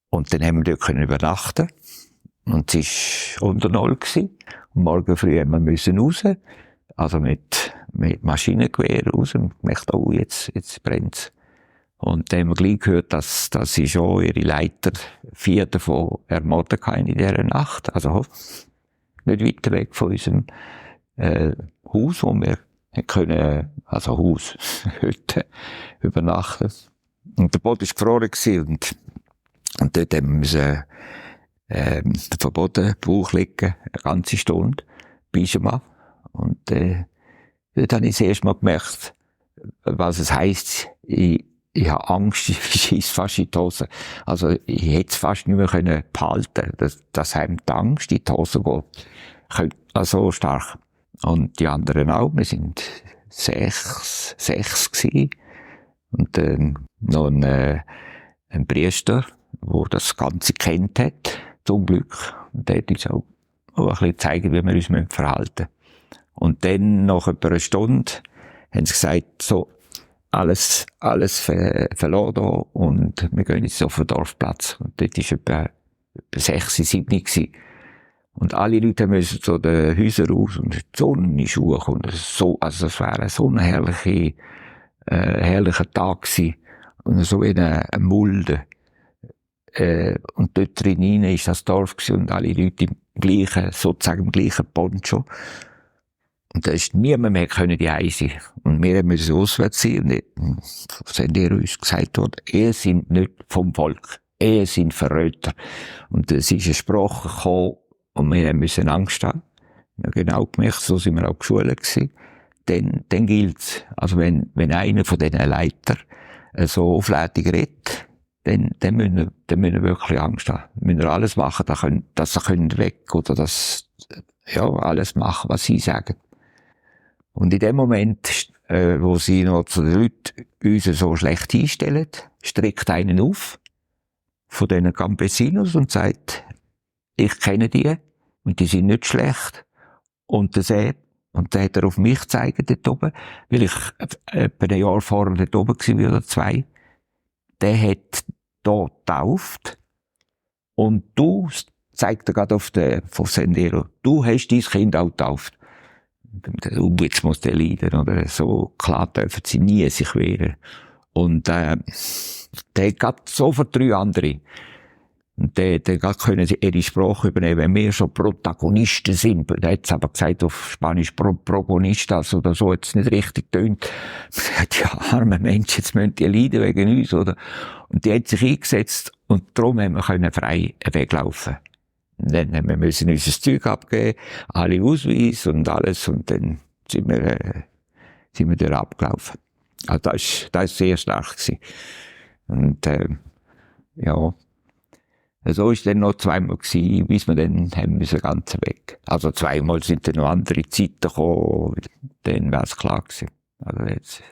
Und dann haben wir dort können übernachten. Und es war unter Null gewesen. Und morgen früh haben wir müssen raus. Also mit Maschinengewehr raus. Und gemerkt, oh, jetzt brennt's. Und dann haben wir gleich gehört, dass sie schon ihre Leiter 4 davon ermordet haben in dieser Nacht. Also, nicht weiter weg von unserem, Haus, wo wir können, also Haus, Hütte, übernachten. Und der Boden war gefroren gewesen und dort haben wir müssen, auf dem Boden, Bauch liegen, eine ganze Stunde, Pyjama. Und, dort habe ich das erste Mal gemerkt, was es heisst, ich habe Angst, ich schieß fast in die Hose. Also, ich hätte es fast nicht mehr behalten können. Das haben die Angst in die Hose geht. Also stark. Und die anderen auch. Wir sind 6 gewesen. Und, noch ein Priester, der das Ganze kennt hat, zum Glück. Und der hat uns auch ein bisschen zeigen, wie wir uns verhalten müssen. Und dann, nach etwa einer Stunde, haben sie gesagt, so, alles verloren da und wir gehen jetzt auf den Dorfplatz. Und dort war etwa 6, 7 gewesen. Und alle Leute müssen zu den Häusern raus und die Sonne ist hoch und so, also es wäre so ein herrlicher Tag gewesen. Und so wie eine Mulde. Und dort drinnen ist das Dorf gewesen und alle Leute im gleichen, sozusagen im gleichen Poncho. Und da ist niemand mehr können die Eise. Und wir müssen auswärts sein. Und sind ihr uns gesagt worden, ihr seid nicht vom Volk. Ihr seid Verräter. Und es ist eine Sprache gekommen, und wir müssen Angst haben. Wir haben genau gemerkt, so sind wir auch geschult gewesen. Dann gilt's. Also wenn einer von diesen Leitern so auflädig redet, dann müssen wir wirklich Angst haben. Wir müssen alles machen, dass sie weg oder alles machen, was sie sagen. Und in dem Moment, wo sie noch zu den Leuten uns so schlecht einstellen, streckt einen auf von diesen Campesinos und sagt, ich kenne die und die sind nicht schlecht. Und der hat er auf mich gezeigt dort oben, weil ich etwa ein Jahr vorher dort oben war oder 2. Der hat da getauft und du, zeigt er gerade auf von Sendero, du hast dein Kind auch getauft. Jetzt muss der leiden, oder? So klar dürfen sie nie sich wehren. Und, der hat sofort 3 andere. Und der können sie ihre Sprache übernehmen, wenn wir schon Protagonisten sind. Der hat es aber gesagt auf Spanisch Progonistas oder so, jetzt nicht richtig tönt. Die armen Menschen, jetzt müssen die leiden wegen uns, oder? Und die hat sich eingesetzt und darum haben wir frei weglaufen. Und dann haben wir müssen unser Zeug abgeben, alle Ausweise und alles, und dann sind wir dort abgelaufen. Also das war sehr stark gewesen. Und, ja. So ist dann noch 2-mal gewesen, bis wir dann haben müssen ganz weg. Also 2-mal sind dann noch andere Zeiten gekommen, dann wäre es klar gewesen. Also jetzt,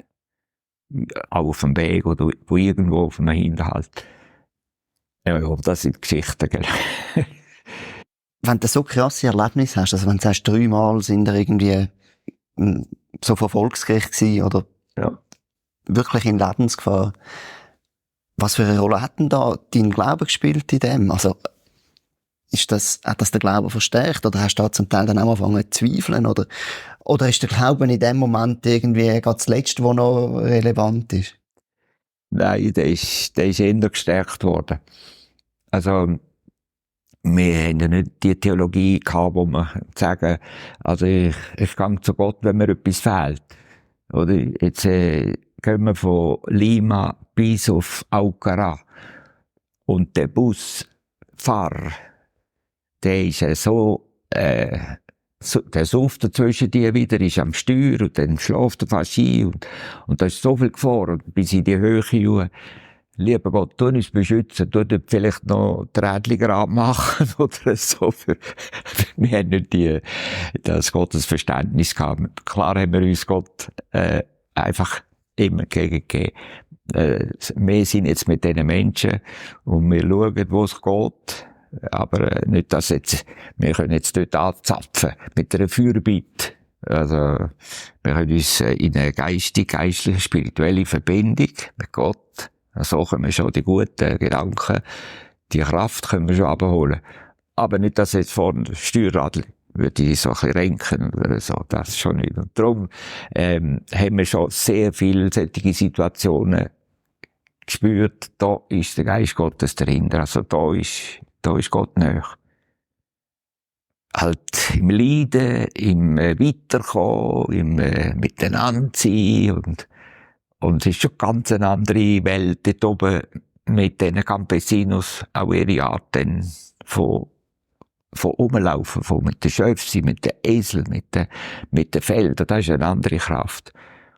auch auf dem Weg oder wo irgendwo auf einem Hinterhalt. Ja, das sind Geschichten, gell. Wenn du so krasse Erlebnisse hast, also wenn du sagst, 3-mal sind da irgendwie so vor Volksgericht gewesen, oder wirklich in Lebensgefahr, was für eine Rolle hat denn da dein Glaube gespielt in dem? Also, hat das den Glauben verstärkt? Oder hast du da zum Teil dann auch angefangen zu zweifeln? Oder ist der Glaube in dem Moment irgendwie gerade das Letzte, was noch relevant ist? Nein, der ist eher gestärkt worden. Also, wir haben ja nicht die Theologie gehabt, wo wir sagen, also ich gehe zu Gott, wenn mir etwas fehlt. Oder jetzt, gehen wir von Lima bis auf Aukara. Und der Busfahrer, der ist der sauft dazwischen die wieder, ist am Steuer und dann schläft er fast ein und da ist so viel Gefahr bis in die Höhe. Lieber Gott, tu uns beschützen, tu dort vielleicht noch die Rädchen gerade machen oder so. Wir haben nicht das Gottesverständnis gehabt. Klar haben wir uns Gott einfach immer gegeben. wir sind jetzt mit diesen Menschen und wir schauen, wo es geht. Aber nicht, dass jetzt, wir können jetzt dort anzapfen mit einer Fürbitte. Also, wir können uns in eine geistliche, spirituelle Verbindung mit Gott, so können wir schon die guten Gedanken, die Kraft können wir schon abholen. Aber nicht, dass jetzt vor dem Steuerrad würde ich so ein bisschen renken oder so, das schon nicht. Und darum, haben wir schon sehr viele solche Situationen gespürt, da ist der Geist Gottes dahinter, also da ist Gott näher. Halt im Leiden, im Weiterkommen, im Miteinander sein und es ist schon ganz eine andere Welt dort oben mit diesen Campesinos, auch ihre Art dann von Rumlaufen, mit den Schöpfen, mit den Eseln, mit den Feldern, das ist eine andere Kraft.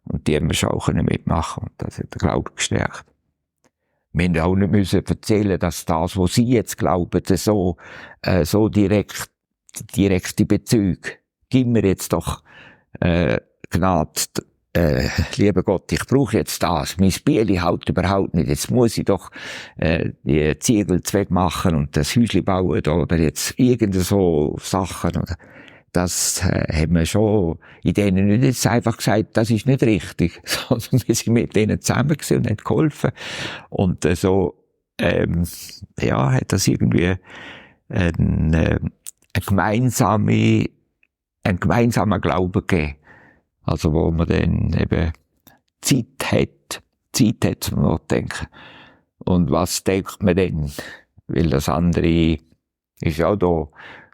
Und die haben wir schon auch mitmachen und das hat den Glauben gestärkt. Wir müssen auch nicht erzählen, dass das, was Sie jetzt glauben, so direkte Bezüge, gib mir jetzt doch, Gnade, lieber Gott, ich brauche jetzt das, mein Bieli haut überhaupt nicht, jetzt muss ich doch, die Ziegel wegmachen und das Häusli bauen oder jetzt irgend so Sachen oder. Das haben wir schon in denen nicht jetzt einfach gesagt, das ist nicht richtig, sondern wir sind mit denen zusammen gewesen und haben geholfen. Und hat das irgendwie einen gemeinsamen Glauben gegeben. Also wo man dann eben Zeit hat zum Nachdenken. Und was denkt man denn? Weil das andere ist ja da.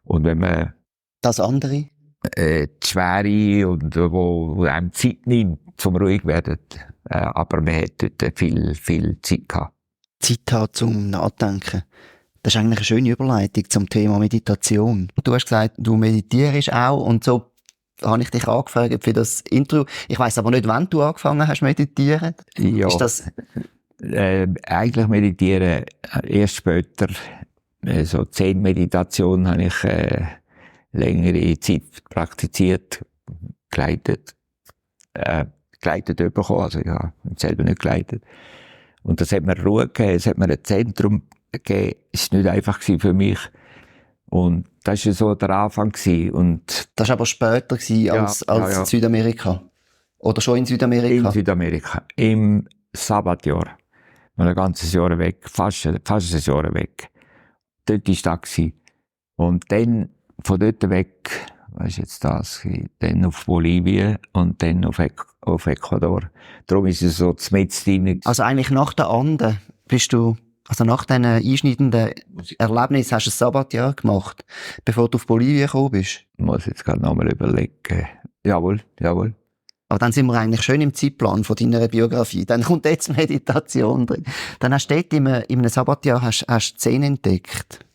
Und wenn man das andere? Die Schwere und wo einem Zeit nimmt, zum ruhig werden. Aber man hat dort viel Zeit gehabt. Zeit haben zum Nachdenken. Das ist eigentlich eine schöne Überleitung zum Thema Meditation. Du hast gesagt, du meditierst auch und so habe ich dich angefragt für das Intro. Ich weiss aber nicht, wann du angefangen hast zu meditieren. Ja. Ist das eigentlich meditieren erst später. So 10 Meditationen habe ich längere Zeit praktiziert, geleitet bekommen, also ich habe selber nicht geleitet. Und das hat mir Ruhe gegeben, es hat mir ein Zentrum gegeben, es war nicht einfach für mich. Und das war so der Anfang gewesen. Und das war aber später als Südamerika? Oder schon in Südamerika? In Südamerika. Im Sabbatjahr. Mal ein ganzes Jahr weg, fast ein Jahr weg. Dort war das. Und dann von dort weg, was ist jetzt das? Dann auf Bolivien und dann auf Ecuador. Darum ist es so mitten. Also eigentlich nach der Anden bist du, also nach diesen einschneidenden Erlebnissen hast du ein Sabbatjahr gemacht, bevor du auf Bolivien gekommen bist? Ich muss jetzt gerade nochmal überlegen. Jawohl. Aber dann sind wir eigentlich schön im Zeitplan von deiner Biografie. Dann kommt jetzt Meditation drin. Dann hast du dort in einem Sabbatjahr hast Zen entdeckt.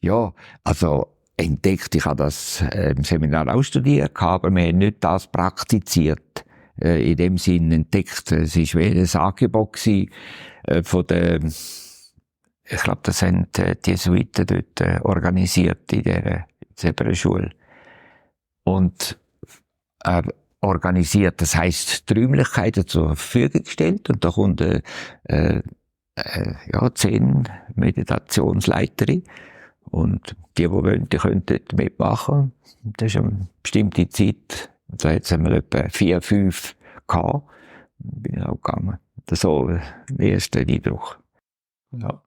Ja, also entdeckt, ich habe das im Seminar auch studiert, aber wir haben nicht das praktiziert. In dem Sinn entdeckt. Es war wie ein Angebot von der, ich glaube, das haben die Jesuiten dort organisiert in dieser Schule. Und organisiert, das heisst, die Räumlichkeiten zur Verfügung gestellt und da kommt 10 Meditationsleiterin. Und die wollen, die können dort mitmachen. Das ist eine bestimmte Zeit. Und da haben wir etwa 4, 5 gehabt. Dann bin ich auch gegangen. Das ist so der erste Eindruck. Ja.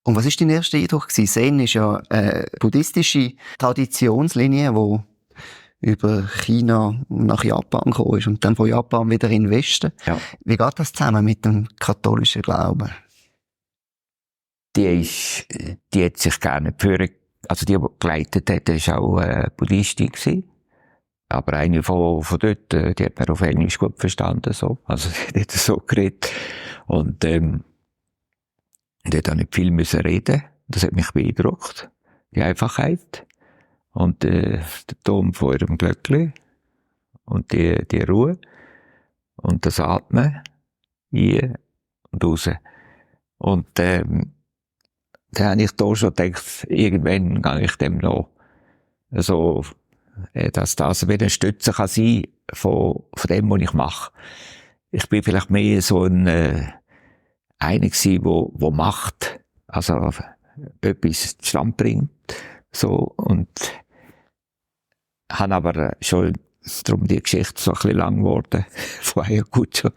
Und was war dein erster Eindruck? Zen ist ja eine buddhistische Traditionslinie, die über China nach Japan gekommen ist und dann von Japan wieder in den Westen. Ja. Wie geht das zusammen mit dem katholischen Glauben? Die hat sich gerne führen, also die geleitet hat, war auch Buddhistin gewesen. Aber eine von dort, die hat man auf Englisch gut verstanden, so. Also, die hat so geredet. Und, die hat auch nicht viel müssen reden. Das hat mich beeindruckt. Die Einfachheit. Und, der Ton von ihrem Glöckli. Und die Ruhe. Und das Atmen. Ein und raus. Und, da habe ich da schon gedacht, irgendwann gehe ich dem noch so, dass das wieder eine Stütze kann sein von dem, was ich mache. Ich bin vielleicht mehr so ein einer gewesen, wo Macht, also etwas zustande bringt, so, und habe aber schon, darum die Geschichte so ein bisschen lang geworden, vorher gut schon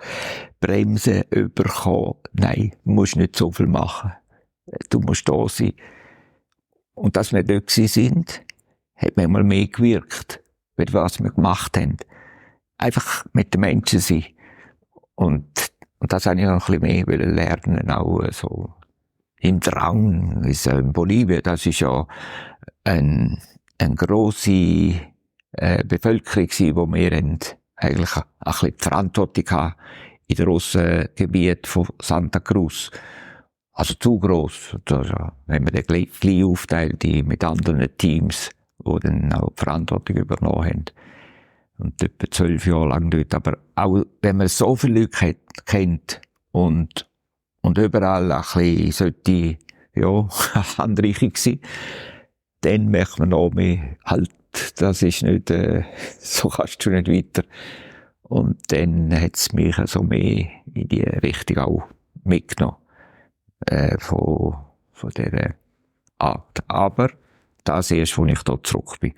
Bremsen bekommen. Nein, du musst nicht so viel machen. Du musst da sein. Und dass wir dort sind, hat manchmal mehr gewirkt, mit was wir gemacht haben. Einfach mit den Menschen sein. Und das habe ich noch ein bisschen mehr lernen, auch so im Drang. In Bolivien, das ist ja eine grosse Bevölkerung gewesen, wo wir eigentlich ein bisschen die Verantwortung haben in den Russengebiet von Santa Cruz. Also zu gross. Also, wenn man den gleich aufteilt mit anderen Teams, die dann auch die Verantwortung übernommen haben. Und etwa 12 Jahre lang dort. Aber auch wenn man so viele Leute kennt und überall ein bisschen sollte, ja, Handreichung sein, dann merkt man auch mehr, halt, das ist nicht, so kannst du nicht weiter. Und dann hat es mich so mehr in die Richtung auch mitgenommen, von dieser Art. Aber das erst, als ich da zurück bin.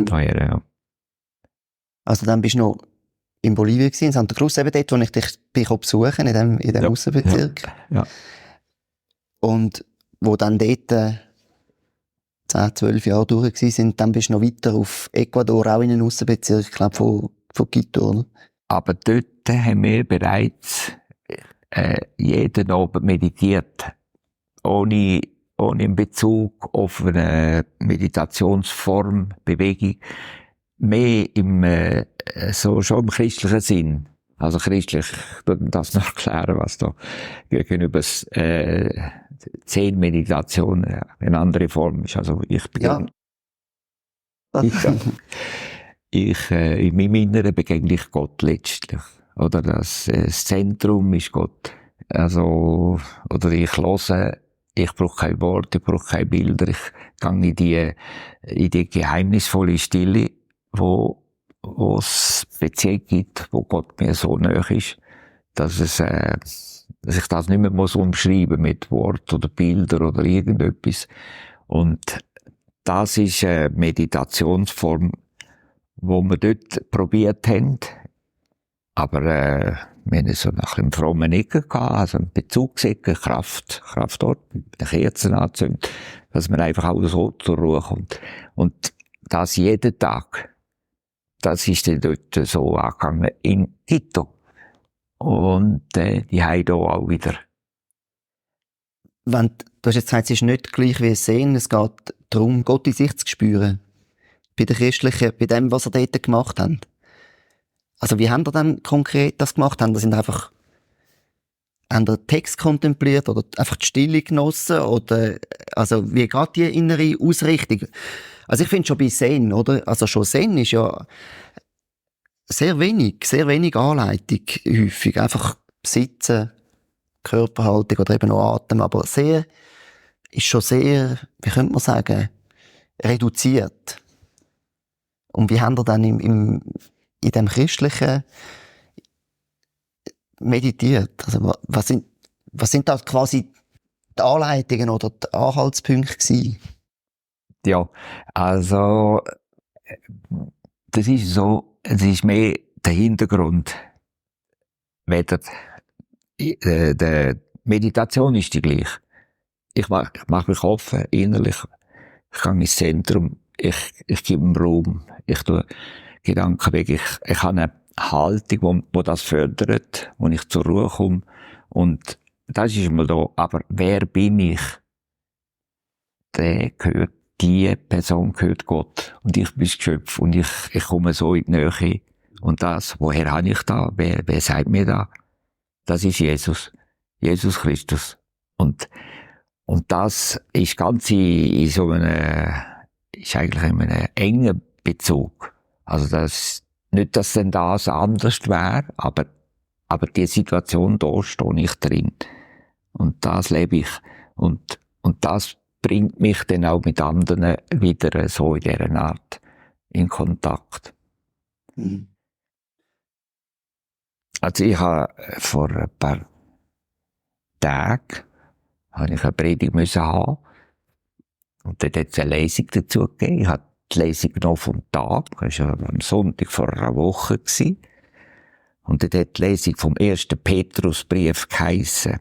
Daher, ja. Also dann bist du noch in Bolivien gewesen, in Santa Cruz, eben dort, wo ich dich besuchen in dem Aussenbezirk. Ja. Und wo dann dort 10, 12 Jahre durch sind, dann bist du noch weiter auf Ecuador, auch in einen Aussenbezirk, ich glaube, von Quito, oder? Aber dort haben wir bereits jeden Abend meditiert, ohne einen Bezug auf eine Meditationsform, Bewegung, mehr schon im christlichen Sinn. Also christlich, ich würde das noch erklären, was da gegenüber 10 Meditationen eine andere Form ist. Also ich bin in meinem Inneren begegne ich Gott letztlich. Oder das Zentrum ist Gott. Also, oder ich höre, ich brauche kein Wort, ich brauche keine Bilder, ich gehe in die geheimnisvolle Stille, wo es Beziehung gibt, wo Gott mir so nahe ist, dass ich das nicht mehr umschreiben mit Wort oder Bilder oder irgendetwas. Und das ist eine Meditationsform, wo wir dort probiert haben. Aber wir haben so nach einem frommen Ecke gehabt, also einen Bezugsecke, Kraftort, mit den Kerzen anzünden, dass man einfach auch so zur Ruhe kommt. Und das jeden Tag. Das ist dann dort so angegangen in Quito. Und die haben hier auch wieder. Du hast jetzt gesagt, es ist nicht gleich wie es Sehen, es geht darum, Gott in sich zu spüren. Bei den Christlichen, bei dem, was ihr dort gemacht habt. Also wie habt ihr dann konkret das gemacht? Habt ihr den Text kontempliert oder einfach die Stille genossen? Oder, also wie geht die innere Ausrichtung? Also ich finde schon bei Zen, oder? Also schon Zen ist ja sehr wenig Anleitung häufig. Einfach sitzen, Körperhaltung oder eben auch Atem, aber ist schon sehr, wie könnte man sagen, reduziert. Und wie haben ihr dann in dem Christlichen meditiert? Also was sind da quasi die Anleitungen oder die Anhaltspunkte gewesen? Ja, also das ist so, es ist mehr der Hintergrund. Weder die Meditation ist die gleiche. Ich mach mich offen, innerlich. Ich gehe ins Zentrum. Ich gebe ihm Raum. Ich tue Gedanken weg. Ich habe eine Haltung, wo das fördert, wo ich zur Ruhe komme. Und das ist mal da. Aber wer bin ich? Die Person gehört Gott. Und ich bin das Geschöpf. Und ich komme so in die Nähe. Und das, woher habe ich da? Wer sagt mir da? Das ist Jesus. Jesus Christus. Und das ist ganz in so ist eigentlich in einem engen Bezug. Also nicht, dass denn das anders wäre, aber die Situation, da stehe ich drin. Und das lebe ich. Und das bringt mich dann auch mit anderen wieder so in dieser Art in Kontakt. Mhm. Also ich habe vor ein paar Tagen habe ich eine Predigt müssen haben. Und dann hat es eine Lesung dazu gegeben. Ich habe die Lesung noch vom Tag. Das war ja am Sonntag vor einer Woche. Und dann hat die Lesung vom 1. Petrusbrief geheissen: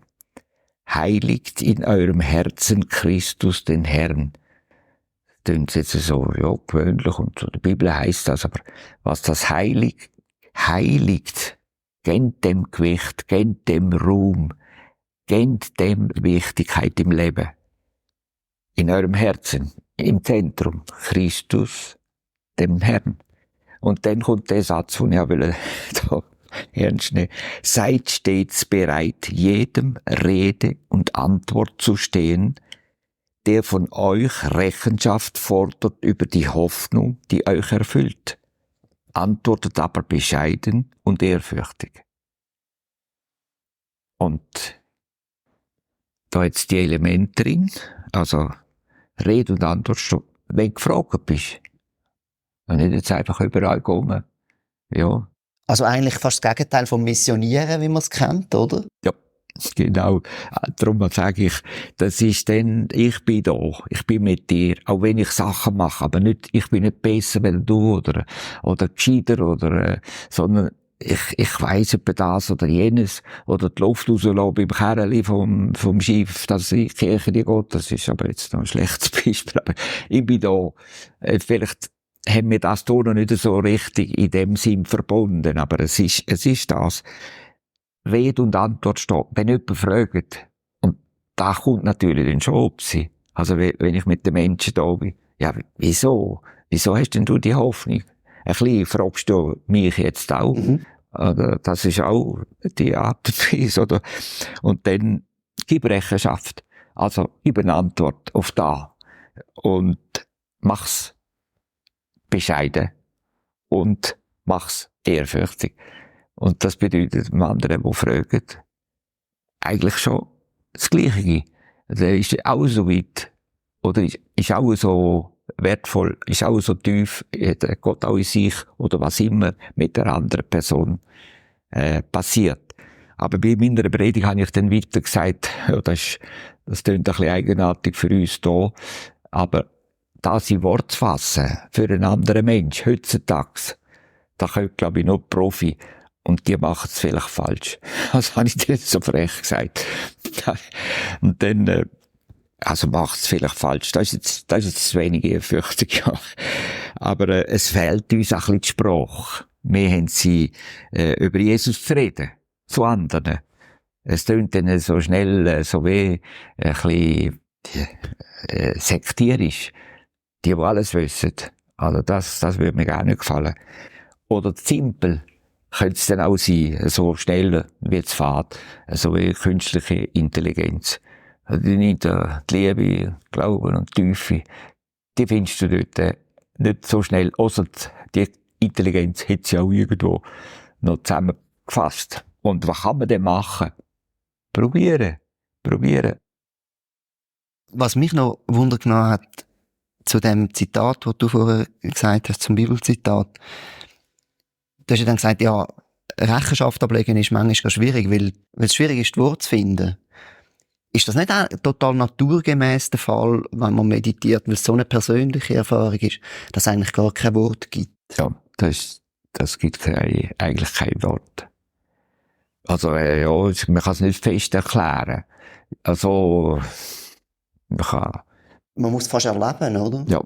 Heiligt in eurem Herzen Christus den Herrn. Das klingt jetzt so, ja, gewöhnlich und so. In der Bibel heisst das, aber was das heiligt, gebt dem Gewicht, gebt dem Ruhm, gebt dem Wichtigkeit im Leben. In eurem Herzen, im Zentrum, Christus, dem Herrn. Und dann kommt der Satz, den ich da ernst nehmen. Seid stets bereit, jedem Rede und Antwort zu stehen, der von euch Rechenschaft fordert über die Hoffnung, die euch erfüllt. Antwortet aber bescheiden und ehrfürchtig. Und da jetzt die Elemente drin, also Rede und Antwort, wenn du gefragt bist. Und nicht jetzt einfach überall gehen. Ja. Also eigentlich fast das Gegenteil vom Missionieren, wie man es kennt, oder? Ja, genau. Darum sage ich, das ist dann, ich bin da, ich bin mit dir, auch wenn ich Sachen mache, aber nicht, ich bin nicht besser als du oder gescheiter sondern ich weiss etwa das oder jenes, oder die Luft rauslassen beim Kerli vom Schiff, dass die Kirche nicht geht, das ist aber jetzt noch ein schlechtes Beispiel, aber ich bin da, vielleicht haben wir das hier noch nicht so richtig in dem Sinn verbunden, aber es ist das. Rede und Antwort steht. Wenn jemand fragt, und da kommt natürlich dann schon ob sie. Also wenn ich mit den Menschen da bin, ja, wieso? Wieso hast denn du die Hoffnung? Ein bisschen fragst du mich jetzt auch. Mhm. Oder, das ist auch die Art und Weise, oder? Und dann gib Rechenschaft. Also gib eine Antwort auf da. Und mach's bescheiden. Und mach's ehrfürchtig. Und das bedeutet dem anderen, der fragt, eigentlich schon das Gleiche. Der ist auch so weit, oder ist auch so wertvoll, ist auch so tief, der Gott auch in sich, oder was immer mit der anderen Person passiert. Aber bei meiner Predigt habe ich dann weiter gesagt, ja, das klingt ein bisschen eigenartig für uns hier, aber das in Wort zu fassen, für einen anderen Mensch, heutzutage, da könnte, glaube ich, noch Profi. Und die machen es vielleicht falsch. Das habe ich dir jetzt so frech gesagt. Und dann, also macht es vielleicht falsch. Das ist jetzt zu wenig ehrfürchtig, ja. Aber es fehlt uns auch ein bisschen die Sprache. Wir haben sie, über Jesus zu reden. Zu anderen. Es tönt dann so schnell, so wie, ein bisschen, sektierisch. Die alles wissen. Also das würde mir gar nicht gefallen. Oder simpel. Könnte es dann auch sein, so schnell wie es fährt, so wie künstliche Intelligenz. Also die Liebe, Glauben und Tiefe, die findest du dort nicht so schnell. Ausser die Intelligenz hat sie auch irgendwo noch zusammengefasst. Und was kann man denn machen? Probieren. Was mich noch Wunder genommen hat, zu dem Zitat, das du vorher gesagt hast, zum Bibelzitat, du hast ja dann gesagt, ja, Rechenschaft ablegen ist manchmal schwierig, weil es schwierig ist, die Worte zu finden. Ist das nicht auch total naturgemäß der Fall, wenn man meditiert, weil es so eine persönliche Erfahrung ist, dass es eigentlich gar kein Wort gibt? Ja, das gibt eigentlich kein Wort. Also, ja, man kann es nicht fest erklären. Also, man muss es fast erleben, oder? Ja,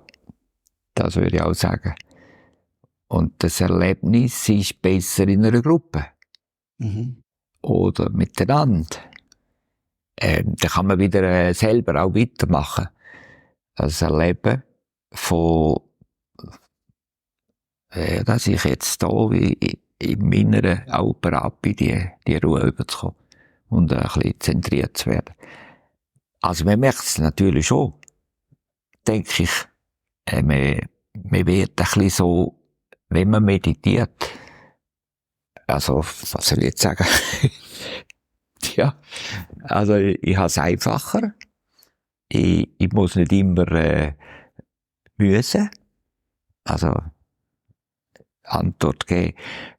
das würde ich auch sagen. Und das Erlebnis ist besser in einer Gruppe. Mhm. Oder miteinander. Da kann man wieder selber auch weitermachen. Das Erleben von, dass ich jetzt da im Inneren auch bereit bin, die Ruhe überzukommen. Und ein bisschen zentriert zu werden. Also man merkt es natürlich schon. Denke ich, man wird ein bisschen so, wenn man meditiert, also, was soll ich jetzt sagen? Ja, also, ich habe es einfacher. Ich muss nicht immer, müssen. Also, Antwort geben.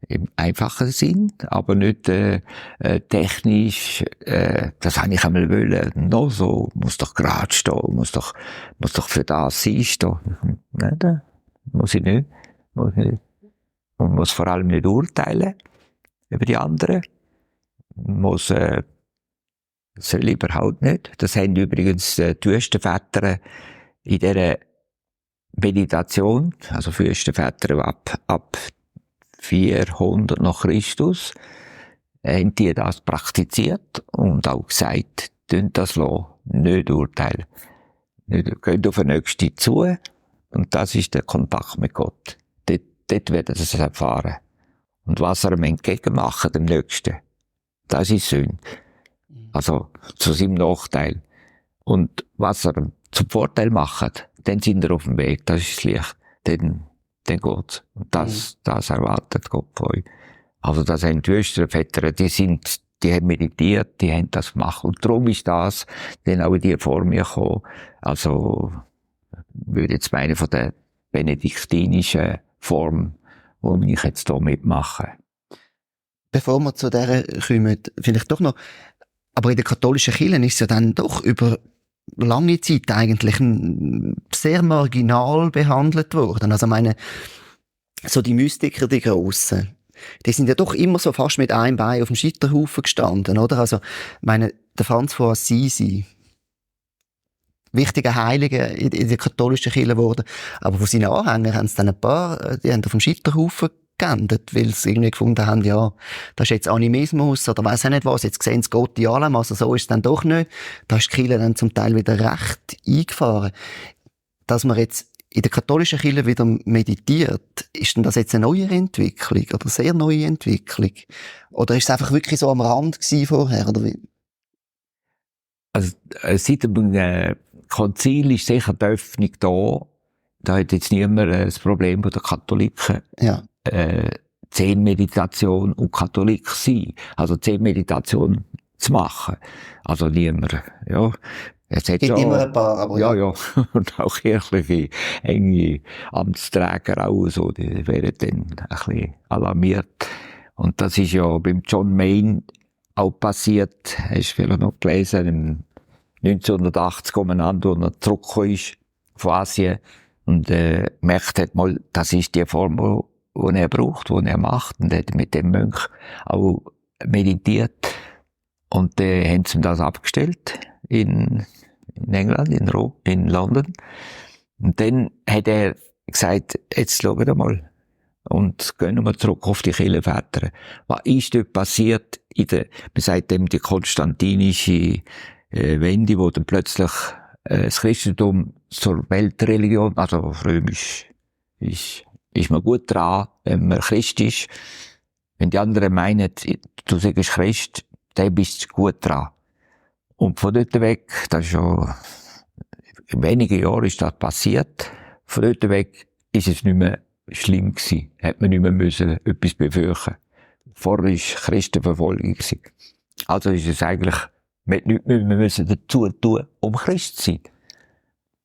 im einfachen Sinn, aber nicht technisch, das habe ich einmal wollen, noch so, muss doch gerade stehen, muss doch für das einstehen. Nein, das muss ich nicht. Man muss vor allem nicht urteilen über die anderen. Soll überhaupt nicht. Das haben übrigens die Wüstenväter in dieser Meditation, also Wüstenväter ab 400 nach Christus, haben die das praktiziert und auch gesagt, tun das lassen, nicht urteilen. Geht auf den Nächsten zu und das ist der Kontakt mit Gott. Dort werden sie es erfahren. Und was er ihm entgegenmacht, dem Nächsten, das ist Sünde. Also zu seinem Nachteil. Und was er zum Vorteil macht, dann sind wir auf dem Weg, das ist das Licht. Dann geht's. Und das erwartet Gott von euch. Also das haben die Wüstenväter, die haben meditiert, die haben das gemacht. Und darum ist das dann auch in die Form gekommen. Also, würde jetzt meinen, von der benediktinischen Form, wo ich jetzt hier mitmache. Bevor wir zu dieser kommen, vielleicht doch noch, aber in der katholischen Kirche ist es ja dann doch über lange Zeit eigentlich sehr marginal behandelt worden. Also meine, so die Mystiker, die Grossen, die sind ja doch immer so fast mit einem Bein auf dem Scheiterhaufen gestanden, oder? Also meine, der Franz von Assisi, wichtiger Heiliger in der katholischen Kirche geworden, aber von seinen Anhängern haben es dann ein paar, die haben auf dem Scheiterhaufen geendet, weil sie irgendwie gefunden haben, ja, das ist jetzt Animismus oder weiss auch nicht was, jetzt sehen sie Gott in allem, also so ist es dann doch nicht. Da ist die Kirche dann zum Teil wieder recht eingefahren. Dass man jetzt in der katholischen Kirche wieder meditiert, ist denn das jetzt eine neue Entwicklung oder sehr neue Entwicklung? Oder ist es einfach wirklich so am Rand gewesen vorher, oder wie? Also, seit dem Konzil ist sicher die Öffnung da. Da hat jetzt niemand das Problem bei den Katholiken. Ja. Zen-Meditation und Katholik sein. Also Zen-Meditation zu machen. Also niemand, ja. Es hat gibt immer ein paar, aber ja. Und auch kirchliche, enge Amtsträger auch so, die werden dann ein bisschen alarmiert. Und das ist ja beim John Main auch passiert. Hast du vielleicht noch gelesen, 1980 umeinander, als er zurückgekommen ist von Asien und gemerkt hat, mal, das ist die Form, die er braucht, die er macht. Und er hat mit dem Mönch auch meditiert. Und haben sie ihm das abgestellt in England, in London. Und dann hat er gesagt, jetzt schauen wir mal. Und gehen wir zurück auf die Kirchenväter. Was ist dort passiert man sagt dem die konstantinische Wende, wo dann plötzlich das Christentum zur Weltreligion, also römisch, ist man gut dran, wenn man Christ ist. Wenn die anderen meinen, du sagst Christ, dann bist du gut dran. Und von dort weg, das ist schon, in wenigen Jahren ist das passiert, von dort weg ist es nicht mehr schlimm gewesen. Hat man nicht mehr müssen etwas befürchten. Vorher war Christenverfolgung gewesen. Also ist es eigentlich, wir müssen dazu tun, um Christ zu sein.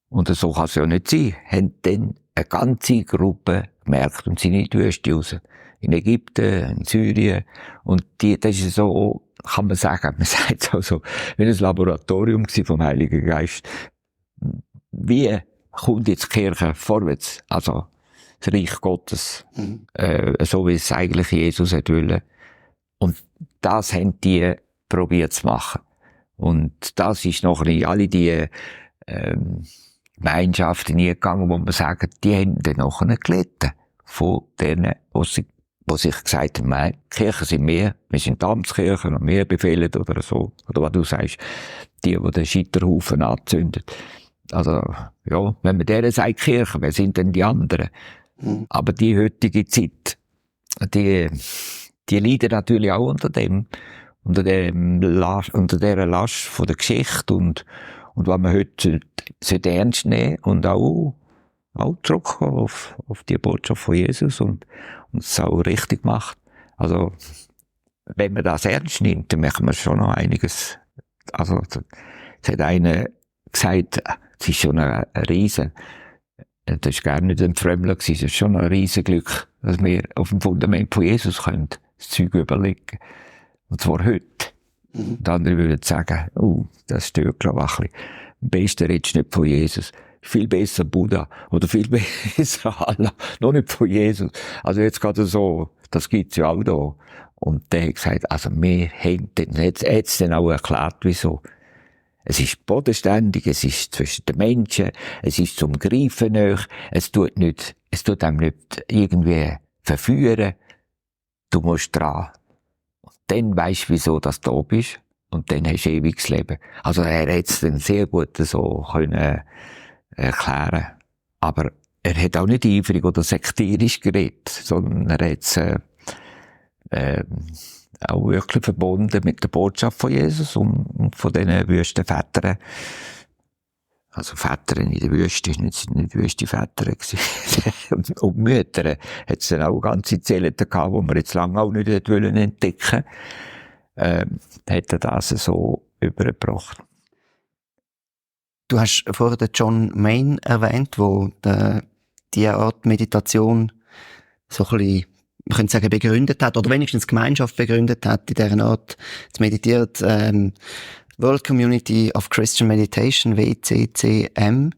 Und so kann es ja nicht sein. Haben dann eine ganze Gruppe gemerkt und sind in die Wüste raus. In Ägypten, in Syrien. Und das ist so, kann man sagen, man sagt es auch so, wie ein Laboratorium vom Heiligen Geist. Wie kommt jetzt die Kirche vorwärts? Also, das Reich Gottes, so wie es eigentlich Jesus hat wollen. Und das haben die probiert zu machen. Und das ist noch in alle die Gemeinschaften hingegangen, wo man sagt, die haben dann nachher gelitten. Von denen, die sich gesagt haben, nein, die Kirchen sind mehr, wir sind die Amtskirchen und mehr befehlen oder so. Oder was du sagst, die den Scheiterhaufen anzünden. Also, ja, wenn man denen sagt Kirche, wer sind denn die anderen? Aber die heutige Zeit, die leiden natürlich auch unter dieser Last von der Geschichte und was man heute sollte ernst nehmen und auch zurückkommen auf die Botschaft von Jesus und es auch richtig macht. Also, wenn man das ernst nimmt, dann machen wir schon noch einiges. Also, es hat einer gesagt, es ist schon ein riesen Das war gar nicht ein Frömmler gewesen. Es ist schon ein riesen Glück, dass wir auf dem Fundament von Jesus können das Zeug überlegen. Und zwar heute. Und andere würden sagen, das stört, glaube ich, ein bisschen. Am besten redest du nicht von Jesus. Viel besser Buddha. Oder viel besser Allah. Noch nicht von Jesus. Also jetzt gerade so, das gibt's ja auch da. Und der hat gesagt, also wir haben jetzt dann auch erklärt, wieso. Es ist bodenständig, es ist zwischen den Menschen, es ist zum Greifen nahe, es tut einem nicht irgendwie verführen. Du musst dran. Und dann weisst du, wieso dass du da bist. Und dann hast du ewiges Leben. Also er hat es dann sehr gut so können erklären. Aber er hat auch nicht eifrig oder sektierisch geredet, sondern er hat es auch wirklich verbunden mit der Botschaft von Jesus und von diesen Wüstenvätern. Also Väter in der Wüste, nicht Wüstenväter gewesen. Und Mütter hat es dann auch ganze Zellen gehabt, die man jetzt lange auch nicht entdecken wollte. Hat er das so übergebracht. Du hast vorher den John Main erwähnt, wo die Art Meditation so ein bisschen, man könnte sagen, begründet hat, oder wenigstens Gemeinschaft begründet hat, in dieser Art zu meditieren. World Community of Christian Meditation, WCCM.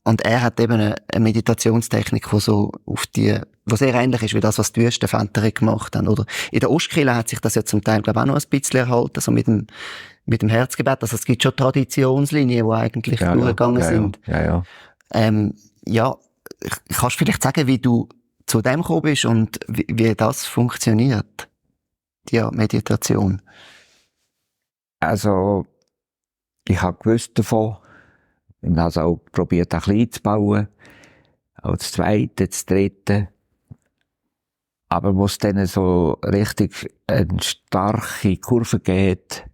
Und er hat eben eine Meditationstechnik, die so die sehr ähnlich ist wie das, was die Wüstenväter gemacht haben, oder? In der Ostkirche hat sich das ja zum Teil, glaube ich, auch noch ein bisschen erhalten, so mit dem Herzgebet. Also es gibt schon Traditionslinien, die eigentlich durchgegangen sind. Ja. Kannst du vielleicht sagen, wie du zu dem gekommen bist und wie das funktioniert? Die Meditation. Also, ich habe gewusst davon. Ich habe es auch probiert, ein bisschen einzubauen. Auch das Zweite, das Dritte. Aber wo es dann so richtig eine starke Kurve geht,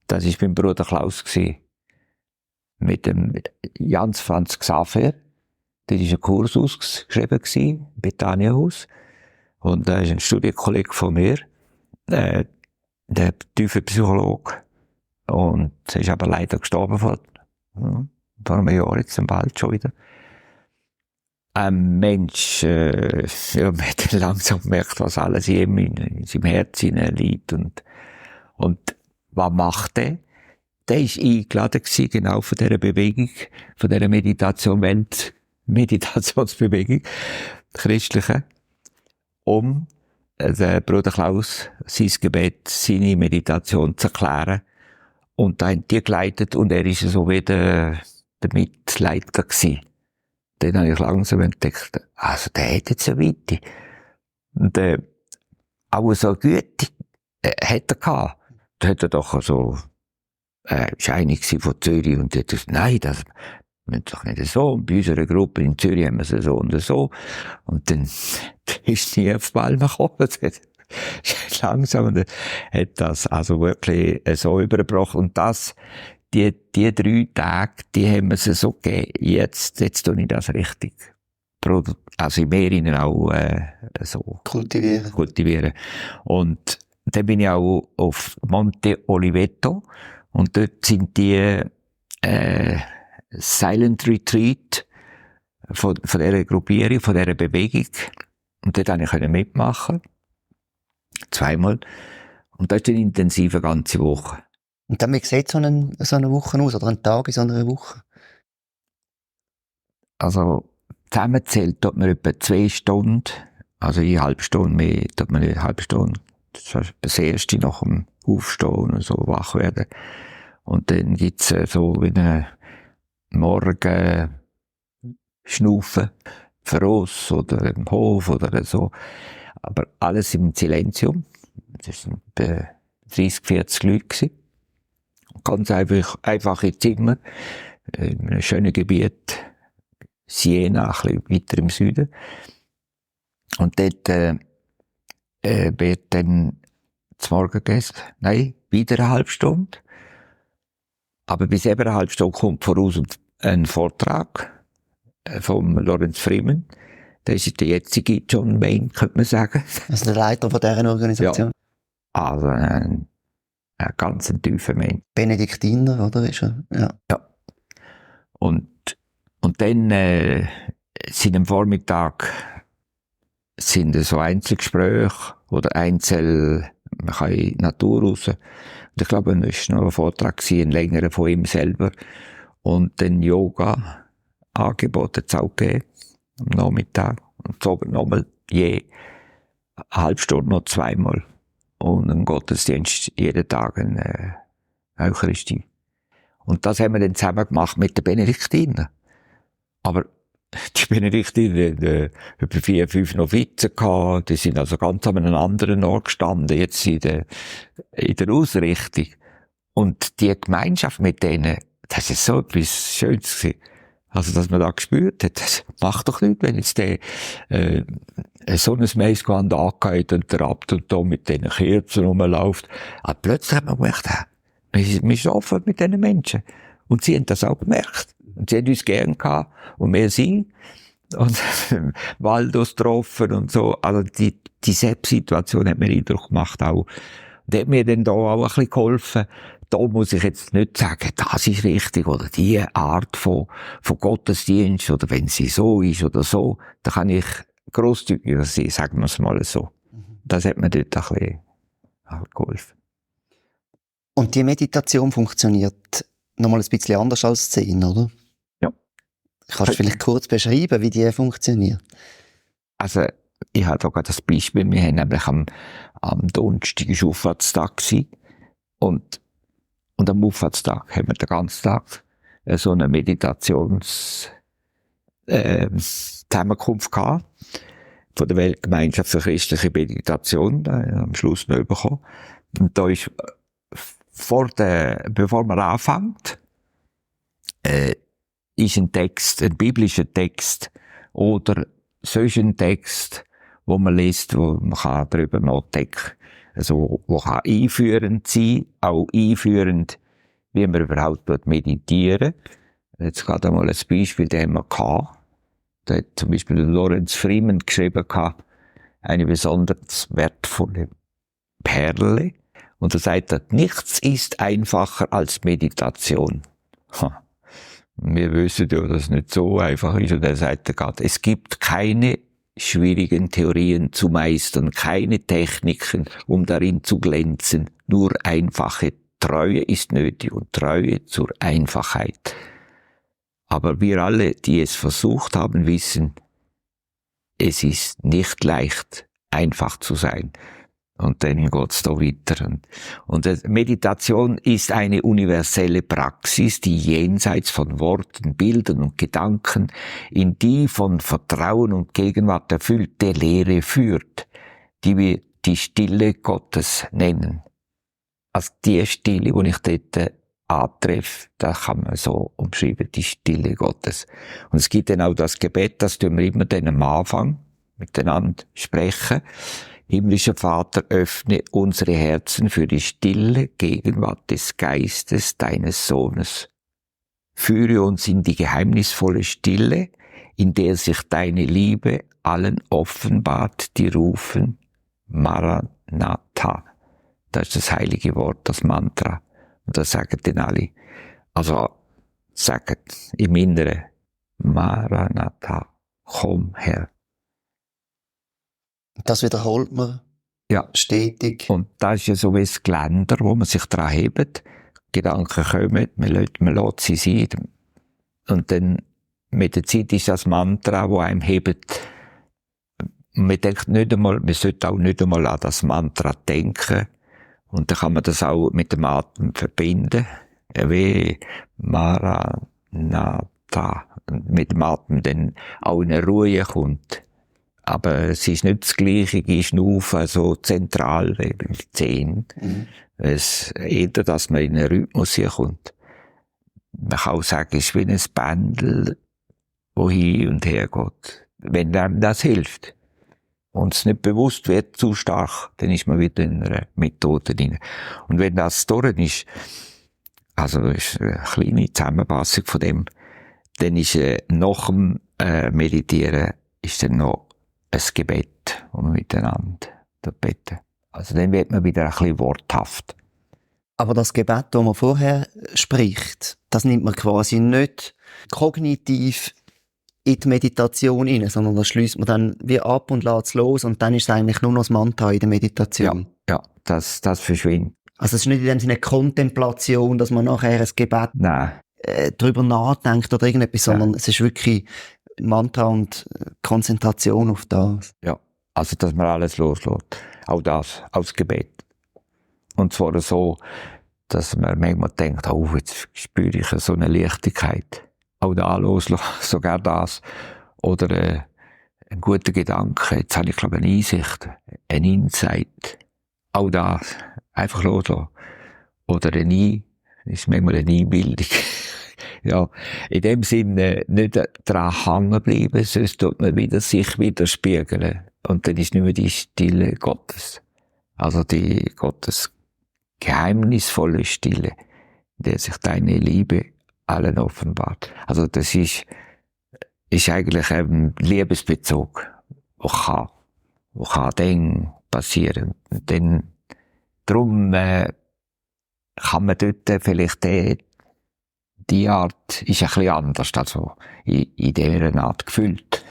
das war beim Bruder Klaus gewesen. Mit dem Jans Franz Xaver. Das war ein Kurs ausgeschrieben gewesen, im Betanienhaus. Und da ist ein Studienkollege von mir, der tiefe Psychologe. Und er ist aber leider gestorben vor einem Jahr jetzt bald schon wieder. Ein Mensch, man hat langsam gemerkt, was alles in seinem Herz liegt. Und was macht der? Der ist eingeladen gewesen, genau von dieser Bewegung, von dieser Meditationsbewegung, christliche, um den Bruder Klaus, sein Gebet, seine Meditation zu erklären. Und da haben die geleitet und er ist so wie der Mitleiter gewesen. Dann habe ich langsam entdeckt, also der hat jetzt eine Weite. Und auch so Güte hat er gehabt. Da hat er doch so Scheine von Zürich und hat gesagt, nein, das ist doch nicht so. Und bei unserer Gruppe in Zürich haben wir es so und so. Und dann ist nie auf Ball gekommen. Langsam und hat das also wirklich so übergebracht. Und das, die 3 Tage, die haben wir sie so gegeben. Jetzt tue ich das richtig. Also im Meer auch so kultivieren. Und dann bin ich auch auf Monte Oliveto. Und dort sind die Silent Retreat von dieser Gruppierung, von dieser Bewegung. Und dort konnte ich mitmachen. 2-mal. Und das ist eine intensive ganze Woche. Und dann, wie sieht so eine Woche aus, oder ein Tag in so einer Woche? Also, zusammenzählt tut man etwa 2 Stunden. Also, eine halbe Stunde mehr, tut man eine halbe Stunde. Das ist das Erste nach dem Aufstehen und so wach werden. Und dann gibt's so wie einen Morgen Schnaufen, Verross oder im Hof oder so. Aber alles im Silenzium. Das waren etwa 30, 40 Leute gewesen. Ganz einfache Zimmer, in einem schönen Gebiet, Siena, ein bisschen weiter im Süden. Und dort wird dann zum Morgen gegessen. Nein, wieder eine halbe Stunde. Aber bis eben eine halbe Stunde kommt voraus ein Vortrag vom Lorenz Freeman. Der ist der jetzige John Main, könnte man sagen. Also der Leiter von dieser Organisation? Ja. Also ein ganz tiefer Mensch. Benediktiner, oder? Ist er? Ja. Ja. Und Und dann sind am Vormittag sind so Einzelgespräche oder man kann in die Natur raus. Und ich glaube, es war noch ein Vortrag, ein längerer von ihm selber. Und dann Yoga-Angebot hat es auch gegeben, am Nachmittag. Und so nochmal je eine halbe Stunde noch zweimal. Und ein Gottesdienst jeden Tag eine Eucharistie. Und das haben wir dann zusammen gemacht mit den Benediktiner. Aber die Benediktiner, über 4, 5 Novizen gehabt, die sind also ganz an einem anderen Ort gestanden, jetzt in der Ausrichtung. Und die Gemeinschaft mit denen, das ist so etwas Schönes gewesen. Also, dass man da gespürt hat, das macht doch nichts, wenn jetzt der, so ein Maisgewand angeht und der Abt und da mit diesen Kerzen rumläuft. Aber plötzlich hat man gemerkt, wir sind offen mit diesen Menschen. Und sie haben das auch gemerkt. Und sie haben uns gern gehabt. Und wir sind. Und Waldos getroffen und so. Also, die Selbstsituation hat mir Eindruck gemacht auch. Und hat mir dann da auch ein bisschen geholfen. Da muss ich jetzt nicht sagen, das ist richtig, oder die Art von Gottesdienst, oder wenn sie so ist oder so, da kann ich grosszügiger sein, sagen wir es mal so. Das hat mir dort ein bisschen geholfen. Und die Meditation funktioniert nochmal ein bisschen anders als 10, oder? Ja. Kannst du vielleicht kurz beschreiben, wie die funktioniert? Also, ich habe da gerade das Beispiel, wir haben nämlich am Donnerstag ist Auffahrtstag gewesen, und am Auffahrtstag haben wir den ganzen Tag so eine Zusammenkunft gehabt von der Weltgemeinschaft für christliche Meditation, am Schluss noch bekommen. Und da ist bevor man anfängt, ist ein Text, ein biblischer Text oder solch ein Text, wo man liest, wo man kann darüber nachdenken. Also, wo kann einführend sein, auch einführend, wie man überhaupt meditieren. Jetzt gerade einmal ein Beispiel, den haben wir gehabt. Da hat zum Beispiel Lorenz Freeman geschrieben gehabt, eine besonders wertvolle Perle. Und er sagt, nichts ist einfacher als Meditation. Wir wissen ja, dass es nicht so einfach ist. Und er sagt gerade, es gibt keine schwierigen Theorien zu meistern, keine Techniken, um darin zu glänzen, nur einfache Treue ist nötig und Treue zur Einfachheit. Aber wir alle, die es versucht haben, wissen, es ist nicht leicht, einfach zu sein. Und dann geht's da weiter. Und Meditation ist eine universelle Praxis, die jenseits von Worten, Bildern und Gedanken in die von Vertrauen und Gegenwart erfüllte Lehre führt, die wir die Stille Gottes nennen. Also die Stille, die ich dort antreffe, da kann man so umschreiben, die Stille Gottes. Und es gibt dann auch das Gebet, das tun wir immer dann am Anfang miteinander sprechen. Himmlischer Vater, öffne unsere Herzen für die stille Gegenwart des Geistes deines Sohnes. Führe uns in die geheimnisvolle Stille, in der sich deine Liebe allen offenbart, die rufen, Maranatha. Das ist das heilige Wort, das Mantra. Und das sagen dann alle. Also, sagen im Inneren, Maranatha, komm her. Das wiederholt man stetig. Und das ist ja so wie ein Geländer, wo man sich dran hebt. Gedanken kommen, man lässt sie sein. Und dann mit der Zeit ist das Mantra, das einem hebt. Man denkt nicht einmal, man sollte auch nicht einmal an das Mantra denken. Und dann kann man das auch mit dem Atem verbinden. Wie Maranatha. Und mit dem Atem dann auch in eine Ruhe kommt. Aber es ist nicht das Gleiche, wie Schnaufen, so zentral, wie beim Zehen. Es eher, dass man in einen Rhythmus hier kommt. Man kann auch sagen, es ist wie ein Pendel, das hin und her geht. Wenn einem das hilft und es nicht bewusst wird, zu stark, dann ist man wieder in einer Methode drin. Und wenn das durch ist, also das ist eine kleine Zusammenfassung von dem, dann ist nach dem Meditieren ist dann noch ein Gebet, wo wir miteinander beten. Also dann wird man wieder ein bisschen worthaft. Aber das Gebet, das man vorher spricht, das nimmt man quasi nicht kognitiv in die Meditation rein, sondern das schließt man dann wie ab und lässt es los und dann ist es eigentlich nur noch das Mantra in der Meditation. Ja, das verschwindet. Also es ist nicht in dem Sinne Kontemplation, dass man nachher ein Gebet drüber nachdenkt oder irgendetwas, sondern es ist wirklich Mantra und Konzentration auf das. Ja, also dass man alles loslässt. Auch das, als Gebet. Und zwar so, dass man manchmal denkt, oh, jetzt spüre ich so eine Leichtigkeit. Auch da loslassen, sogar das. Oder ein guter Gedanke, jetzt habe ich glaube eine Einsicht, ein Insight. Auch das, einfach loslassen. Oder ist manchmal eine Einbildung. Ja, in dem Sinne nicht dran hängen bleiben, sonst tut man wieder sich widerspiegeln. Und dann ist nicht mehr die Stille Gottes. Also die Gottes geheimnisvolle Stille, in der sich deine Liebe allen offenbart. Also das ist eigentlich ein Liebesbezug, was kann dann passieren. Und dann, darum kann man dort vielleicht die Art ist ein bisschen anders, also in dieser Art gefüllt,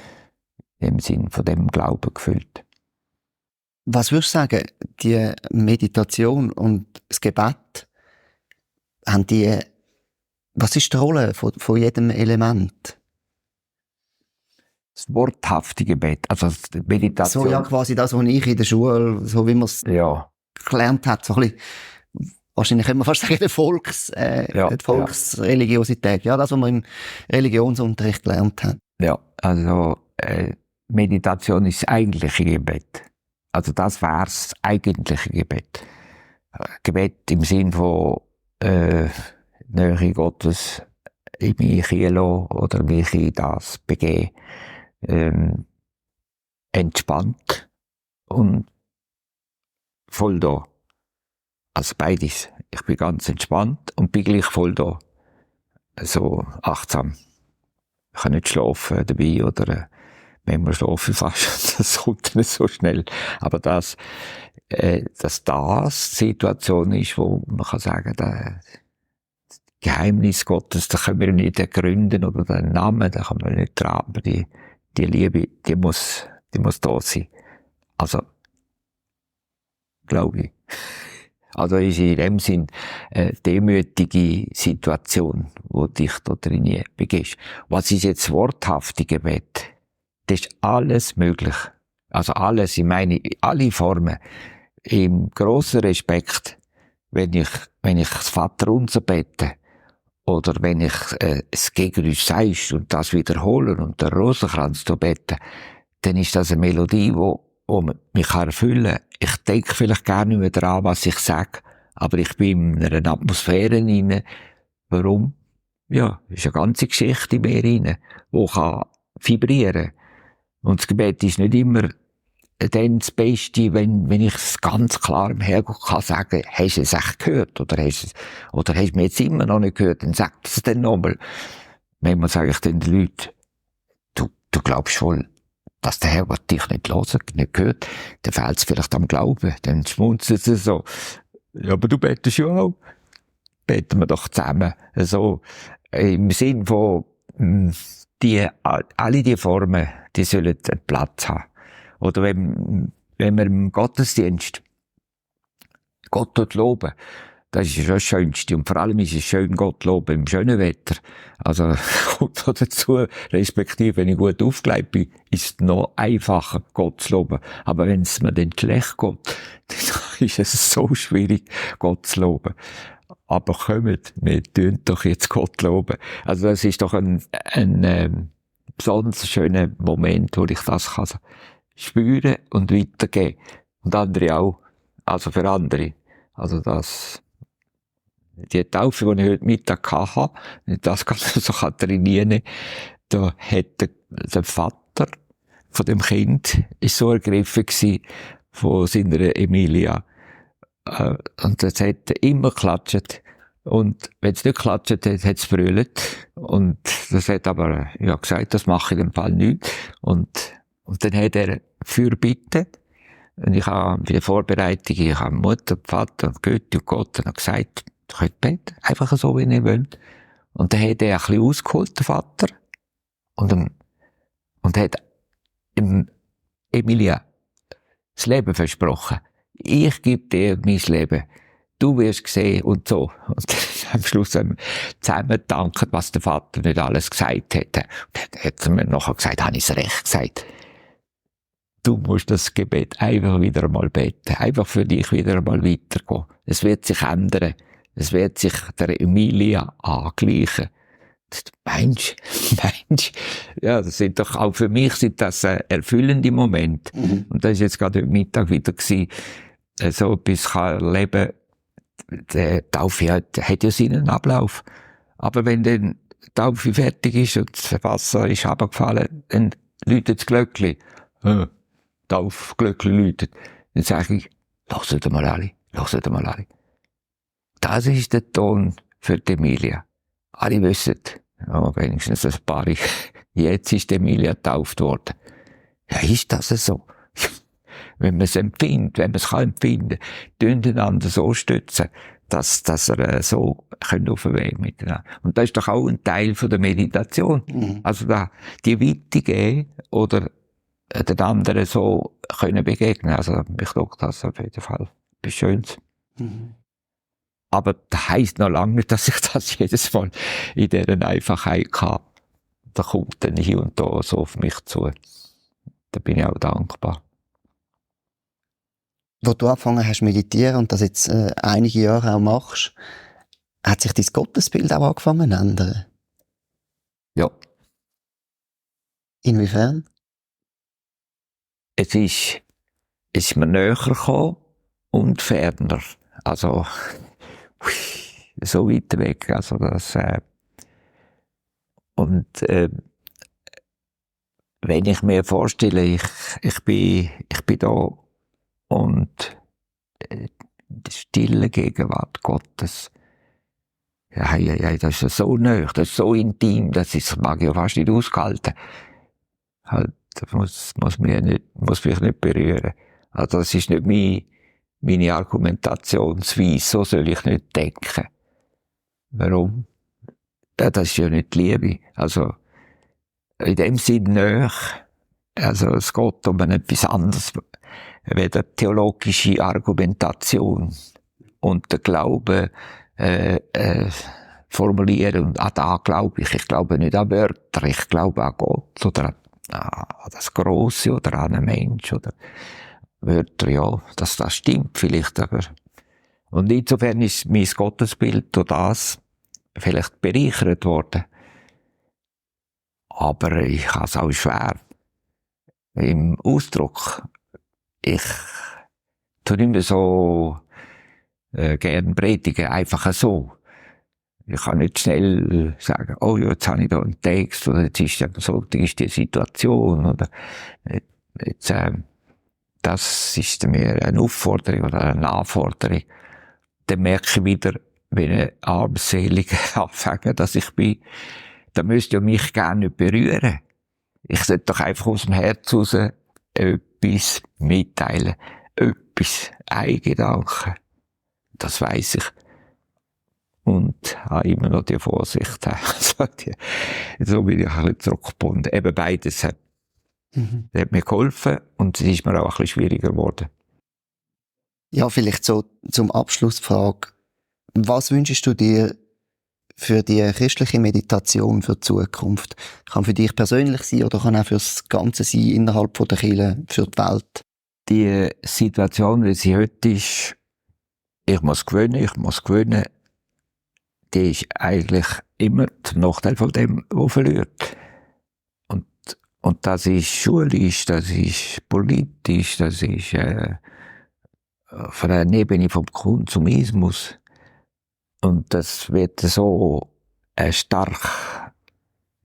im Sinn von dem Glauben gefüllt. Was würdest du sagen, die Meditation und das Gebet, was ist die Rolle von jedem Element? Das worthafte Gebet, also die Meditation. So ja quasi das, was ich in der Schule, so wie man es gelernt hat, so ein bisschen, wahrscheinlich könnte man fast sagen, die Volksreligiosität. Ja, das, was man im Religionsunterricht gelernt hat. Ja, also Meditation ist das eigentliche Gebet. Also das wär's eigentliche Gebet. Gebet im Sinn von Nähe Gottes in mich hineinlassen oder mich in das begeben. Entspannt und voll da. Also beides. Ich bin ganz entspannt und bin gleich voll da. So achtsam. Ich kann nicht schlafen dabei oder manchmal schlafe ich fast. Das kommt nicht so schnell. Aber dass das die Situation ist, wo man kann sagen, das Geheimnis Gottes, da können wir nicht ergründen oder den Namen, da kann man nicht dran, aber die Liebe, die muss da sein. Also, glaube ich. Also ist in dem Sinn eine demütige Situation, wo dich da drin begibst. Was ist jetzt worthafte Gebet? Das ist alles möglich. Also alles, ich meine, alle Formen. Im grossen Respekt, wenn ich das Vaterunser bete, oder wenn ich das Gegenüber sagst und das wiederholen und den Rosenkranz bete, dann ist das eine Melodie, wo mich erfüllen kann. Ich denke vielleicht gar nicht mehr daran, was ich sage, aber ich bin in einer Atmosphäre rein. Warum? Ja, ist eine ganze Geschichte in mir rein, die kann vibrieren. Und das Gebet ist nicht immer dann das Beste, wenn ich es ganz klar im Herrgott kann sagen, hast du es echt gehört? Oder hast du mich jetzt immer noch nicht gehört? Dann sag es dann nochmal. Manchmal sage ich den Leuten, du glaubst wohl, dass der Herrgott dich nicht hört, nicht gehört, dann fehlt es vielleicht am Glauben, dann schmunzeln sie so. Ja, aber du betest ja auch. Beten wir doch zusammen. So, im Sinn von, alle die Formen, die sollen einen Platz haben. Oder wenn wir im Gottesdienst Gott loben, das ist ja das Schönste. Und vor allem ist es schön, Gott loben im schönen Wetter. Also, kommt noch dazu, respektive, wenn ich gut aufgelegt bin, ist es noch einfacher, Gott zu loben. Aber wenn es mir dann schlecht geht, dann ist es so schwierig, Gott zu loben. Aber kommt, wir tun doch jetzt Gott loben. Also, das ist doch ein besonders schöner Moment, wo ich das kann spüren und weitergeben. Und andere auch. Also für andere. Also die Taufe, die ich heute Mittag hatte, das kann man so trainieren, da hat der Vater von dem Kind ist so ergriffen gewesen von seiner Emilia. Und das hat immer geklatscht. Und wenn es nicht geklatscht hat, hat es brüllt. Und das hat aber, ja, gesagt, das mache ich in dem Fall nicht. Und dann hat er Fürbitte. Und ich habe bei der Vorbereitung, ich habe Mutter, Vater, Götti und Gott und gesagt, ihr könnt beten, einfach so, wie ihr wollt. Und dann hat er ein bisschen ausgeholt, der Vater, und hat dem Emilia das Leben versprochen. Ich gebe dir mein Leben. Du wirst sehen und so. Und am Schluss haben wir zusammen gedankt, was der Vater nicht alles gesagt hätte. Und dann hat er mir nachher gesagt, habe ich es recht gesagt. Du musst das Gebet einfach wieder einmal beten. Einfach für dich wieder einmal weitergehen. Es wird sich ändern. Es wird sich der Emilia angleichen. Mensch. Ja, das sind doch, auch für mich sind das erfüllende Momente. Und das ist jetzt gerade heute Mittag wieder gewesen. So etwas kann erleben. Die Taufe hat ja seinen Ablauf. Aber wenn dann die Taufe fertig ist und das Wasser ist runtergefallen, dann läutet das Glöckchen. Taufglöckchen läutet. Dann sage ich, hört mal alle. Das ist der Ton für die Emilia. Alle wissen, ja, wenigstens ein paar, jetzt ist die Emilia getauft worden. Ja, ist das so? Wenn man es empfindet, wenn man es kann empfinden, tun einander so stützen, dass er so auf den Weg miteinander. Und das ist doch auch ein Teil von der Meditation. Also da, die Weite geben oder den anderen so können begegnen. Also mich tut das auf jeden Fall etwas Schönes. Aber das heisst noch lange nicht, dass ich das jedes Mal in dieser Einfachheit habe. Da kommt dann hier und da so auf mich zu. Da bin ich auch dankbar. Wo du angefangen hast zu meditieren und das jetzt einige Jahre auch machst, hat sich dein Gottesbild auch angefangen zu ändern? Ja. Inwiefern? Es ist mir näher gekommen und ferner. Also, so weit weg. Also das, wenn ich mir vorstelle, ich bin da und die stille Gegenwart Gottes, ja, das ist ja so nahe, das ist so intim, das mag ich ja fast nicht ausgehalten. Halt, das muss mich nicht berühren. Also das ist nicht meine Argumentationsweise, so soll ich nicht denken. Warum? Ja, das ist ja nicht die Liebe. Also, in dem Sinne nahe, also es geht um etwas anderes, wie die theologische Argumentation und der Glaube formulieren. Und an da glaube ich. Ich glaube nicht an Wörter, ich glaube an Gott oder an das Grosse oder an einen Mensch oder Wörter, ja, das stimmt vielleicht, aber. Und insofern ist mein Gottesbild durch das vielleicht bereichert worden. Aber ich habe es auch schwer im Ausdruck. Ich tue nicht mehr so gern predigen, einfach so. Ich kann nicht schnell sagen, oh ja, jetzt habe ich da einen Text, oder jetzt ist ja so, ist die Situation, oder jetzt, das ist mir eine Aufforderung oder eine Anforderung. Dann merke ich wieder, wenn ein armseliger Anfänger, dass ich bin, dann müsst ihr mich gerne nicht berühren. Ich sollte doch einfach aus dem Herz raus etwas mitteilen. Etwas, ein Gedanke. Das weiss ich. Und habe immer noch die Vorsicht. So bin ich ein bisschen zurückgebunden. Eben beides hat mir geholfen und es ist mir auch ein bisschen schwieriger geworden. Ja, vielleicht so zum Abschluss die Frage, was wünschst du dir für die christliche Meditation für die Zukunft? Kann für dich persönlich sein oder kann auch für das Ganze sein innerhalb der Kirche, für die Welt? Die Situation, wie sie heute ist, ich muss gewinnen, die ist eigentlich immer der Nachteil von dem, der verliert. Und das ist schulisch, das ist politisch, das ist von der Ebene vom Konsumismus. Und das wird so stark,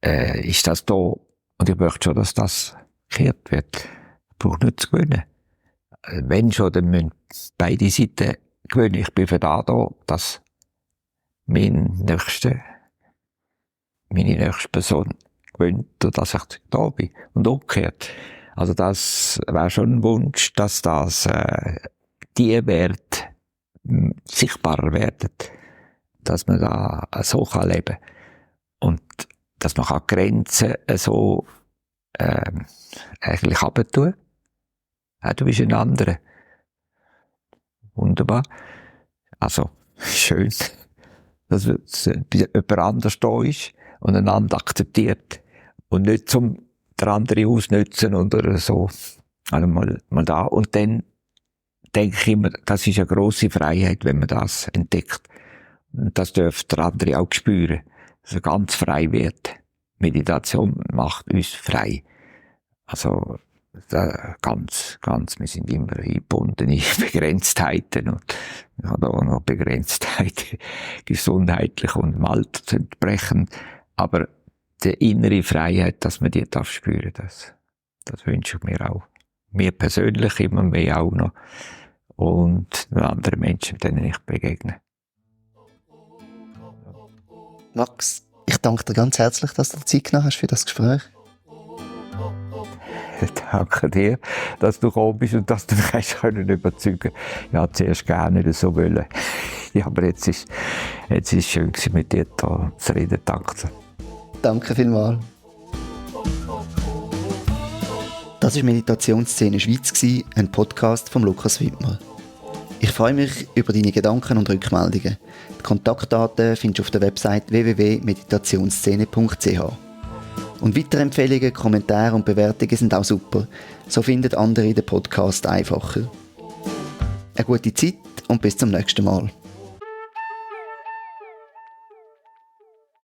ist das da. Und ich möchte schon, dass das gekehrt wird. Ich brauche nicht zu gewinnen. Wenn schon, dann müssen beide Seiten gewinnen. Ich bin für da, dass meine nächste Person gewinnt und dass ich da bin. Und umgekehrt. Also das wäre schon ein Wunsch, dass das die Werte sichtbarer werden. Dass man da so leben kann. Und dass man Grenzen so eigentlich runtertun. Ja, du bist ein anderer. Wunderbar. Also, schön, dass jemand anders da ist und einander akzeptiert. Und nicht zum der andere ausnutzen oder so. Also mal da. Und dann denke ich immer, das ist eine grosse Freiheit, wenn man das entdeckt. Und das dürfte der andere auch spüren, dass er ganz frei wird. Meditation macht uns frei. Also, wir sind immer eingebunden in Begrenztheiten und ich habe auch noch Begrenztheiten, gesundheitlich und im Alter zu entsprechen. Aber die innere Freiheit, dass man die darf spüren, das wünsche ich mir auch. Mir persönlich immer mehr auch noch. Und anderen Menschen, denen ich begegne. Max, ich danke dir ganz herzlich, dass du Zeit genommen hast für das Gespräch. Danke dir, dass du gekommen bist und dass du mich hast überzeugen konntest. Ich wollte zuerst gerne nicht so wollen. Ja, aber jetzt ist es schön gewesen, mit dir hier zu reden. Danke. Danke vielmals. Das war Meditationsszene Schweiz, ein Podcast von Lukas Wittmer. Ich freue mich über deine Gedanken und Rückmeldungen. Die Kontaktdaten findest du auf der Website www.meditationsszene.ch. Und weitere Empfehlungen, Kommentare und Bewertungen sind auch super. So finden andere den Podcast einfacher. Eine gute Zeit und bis zum nächsten Mal.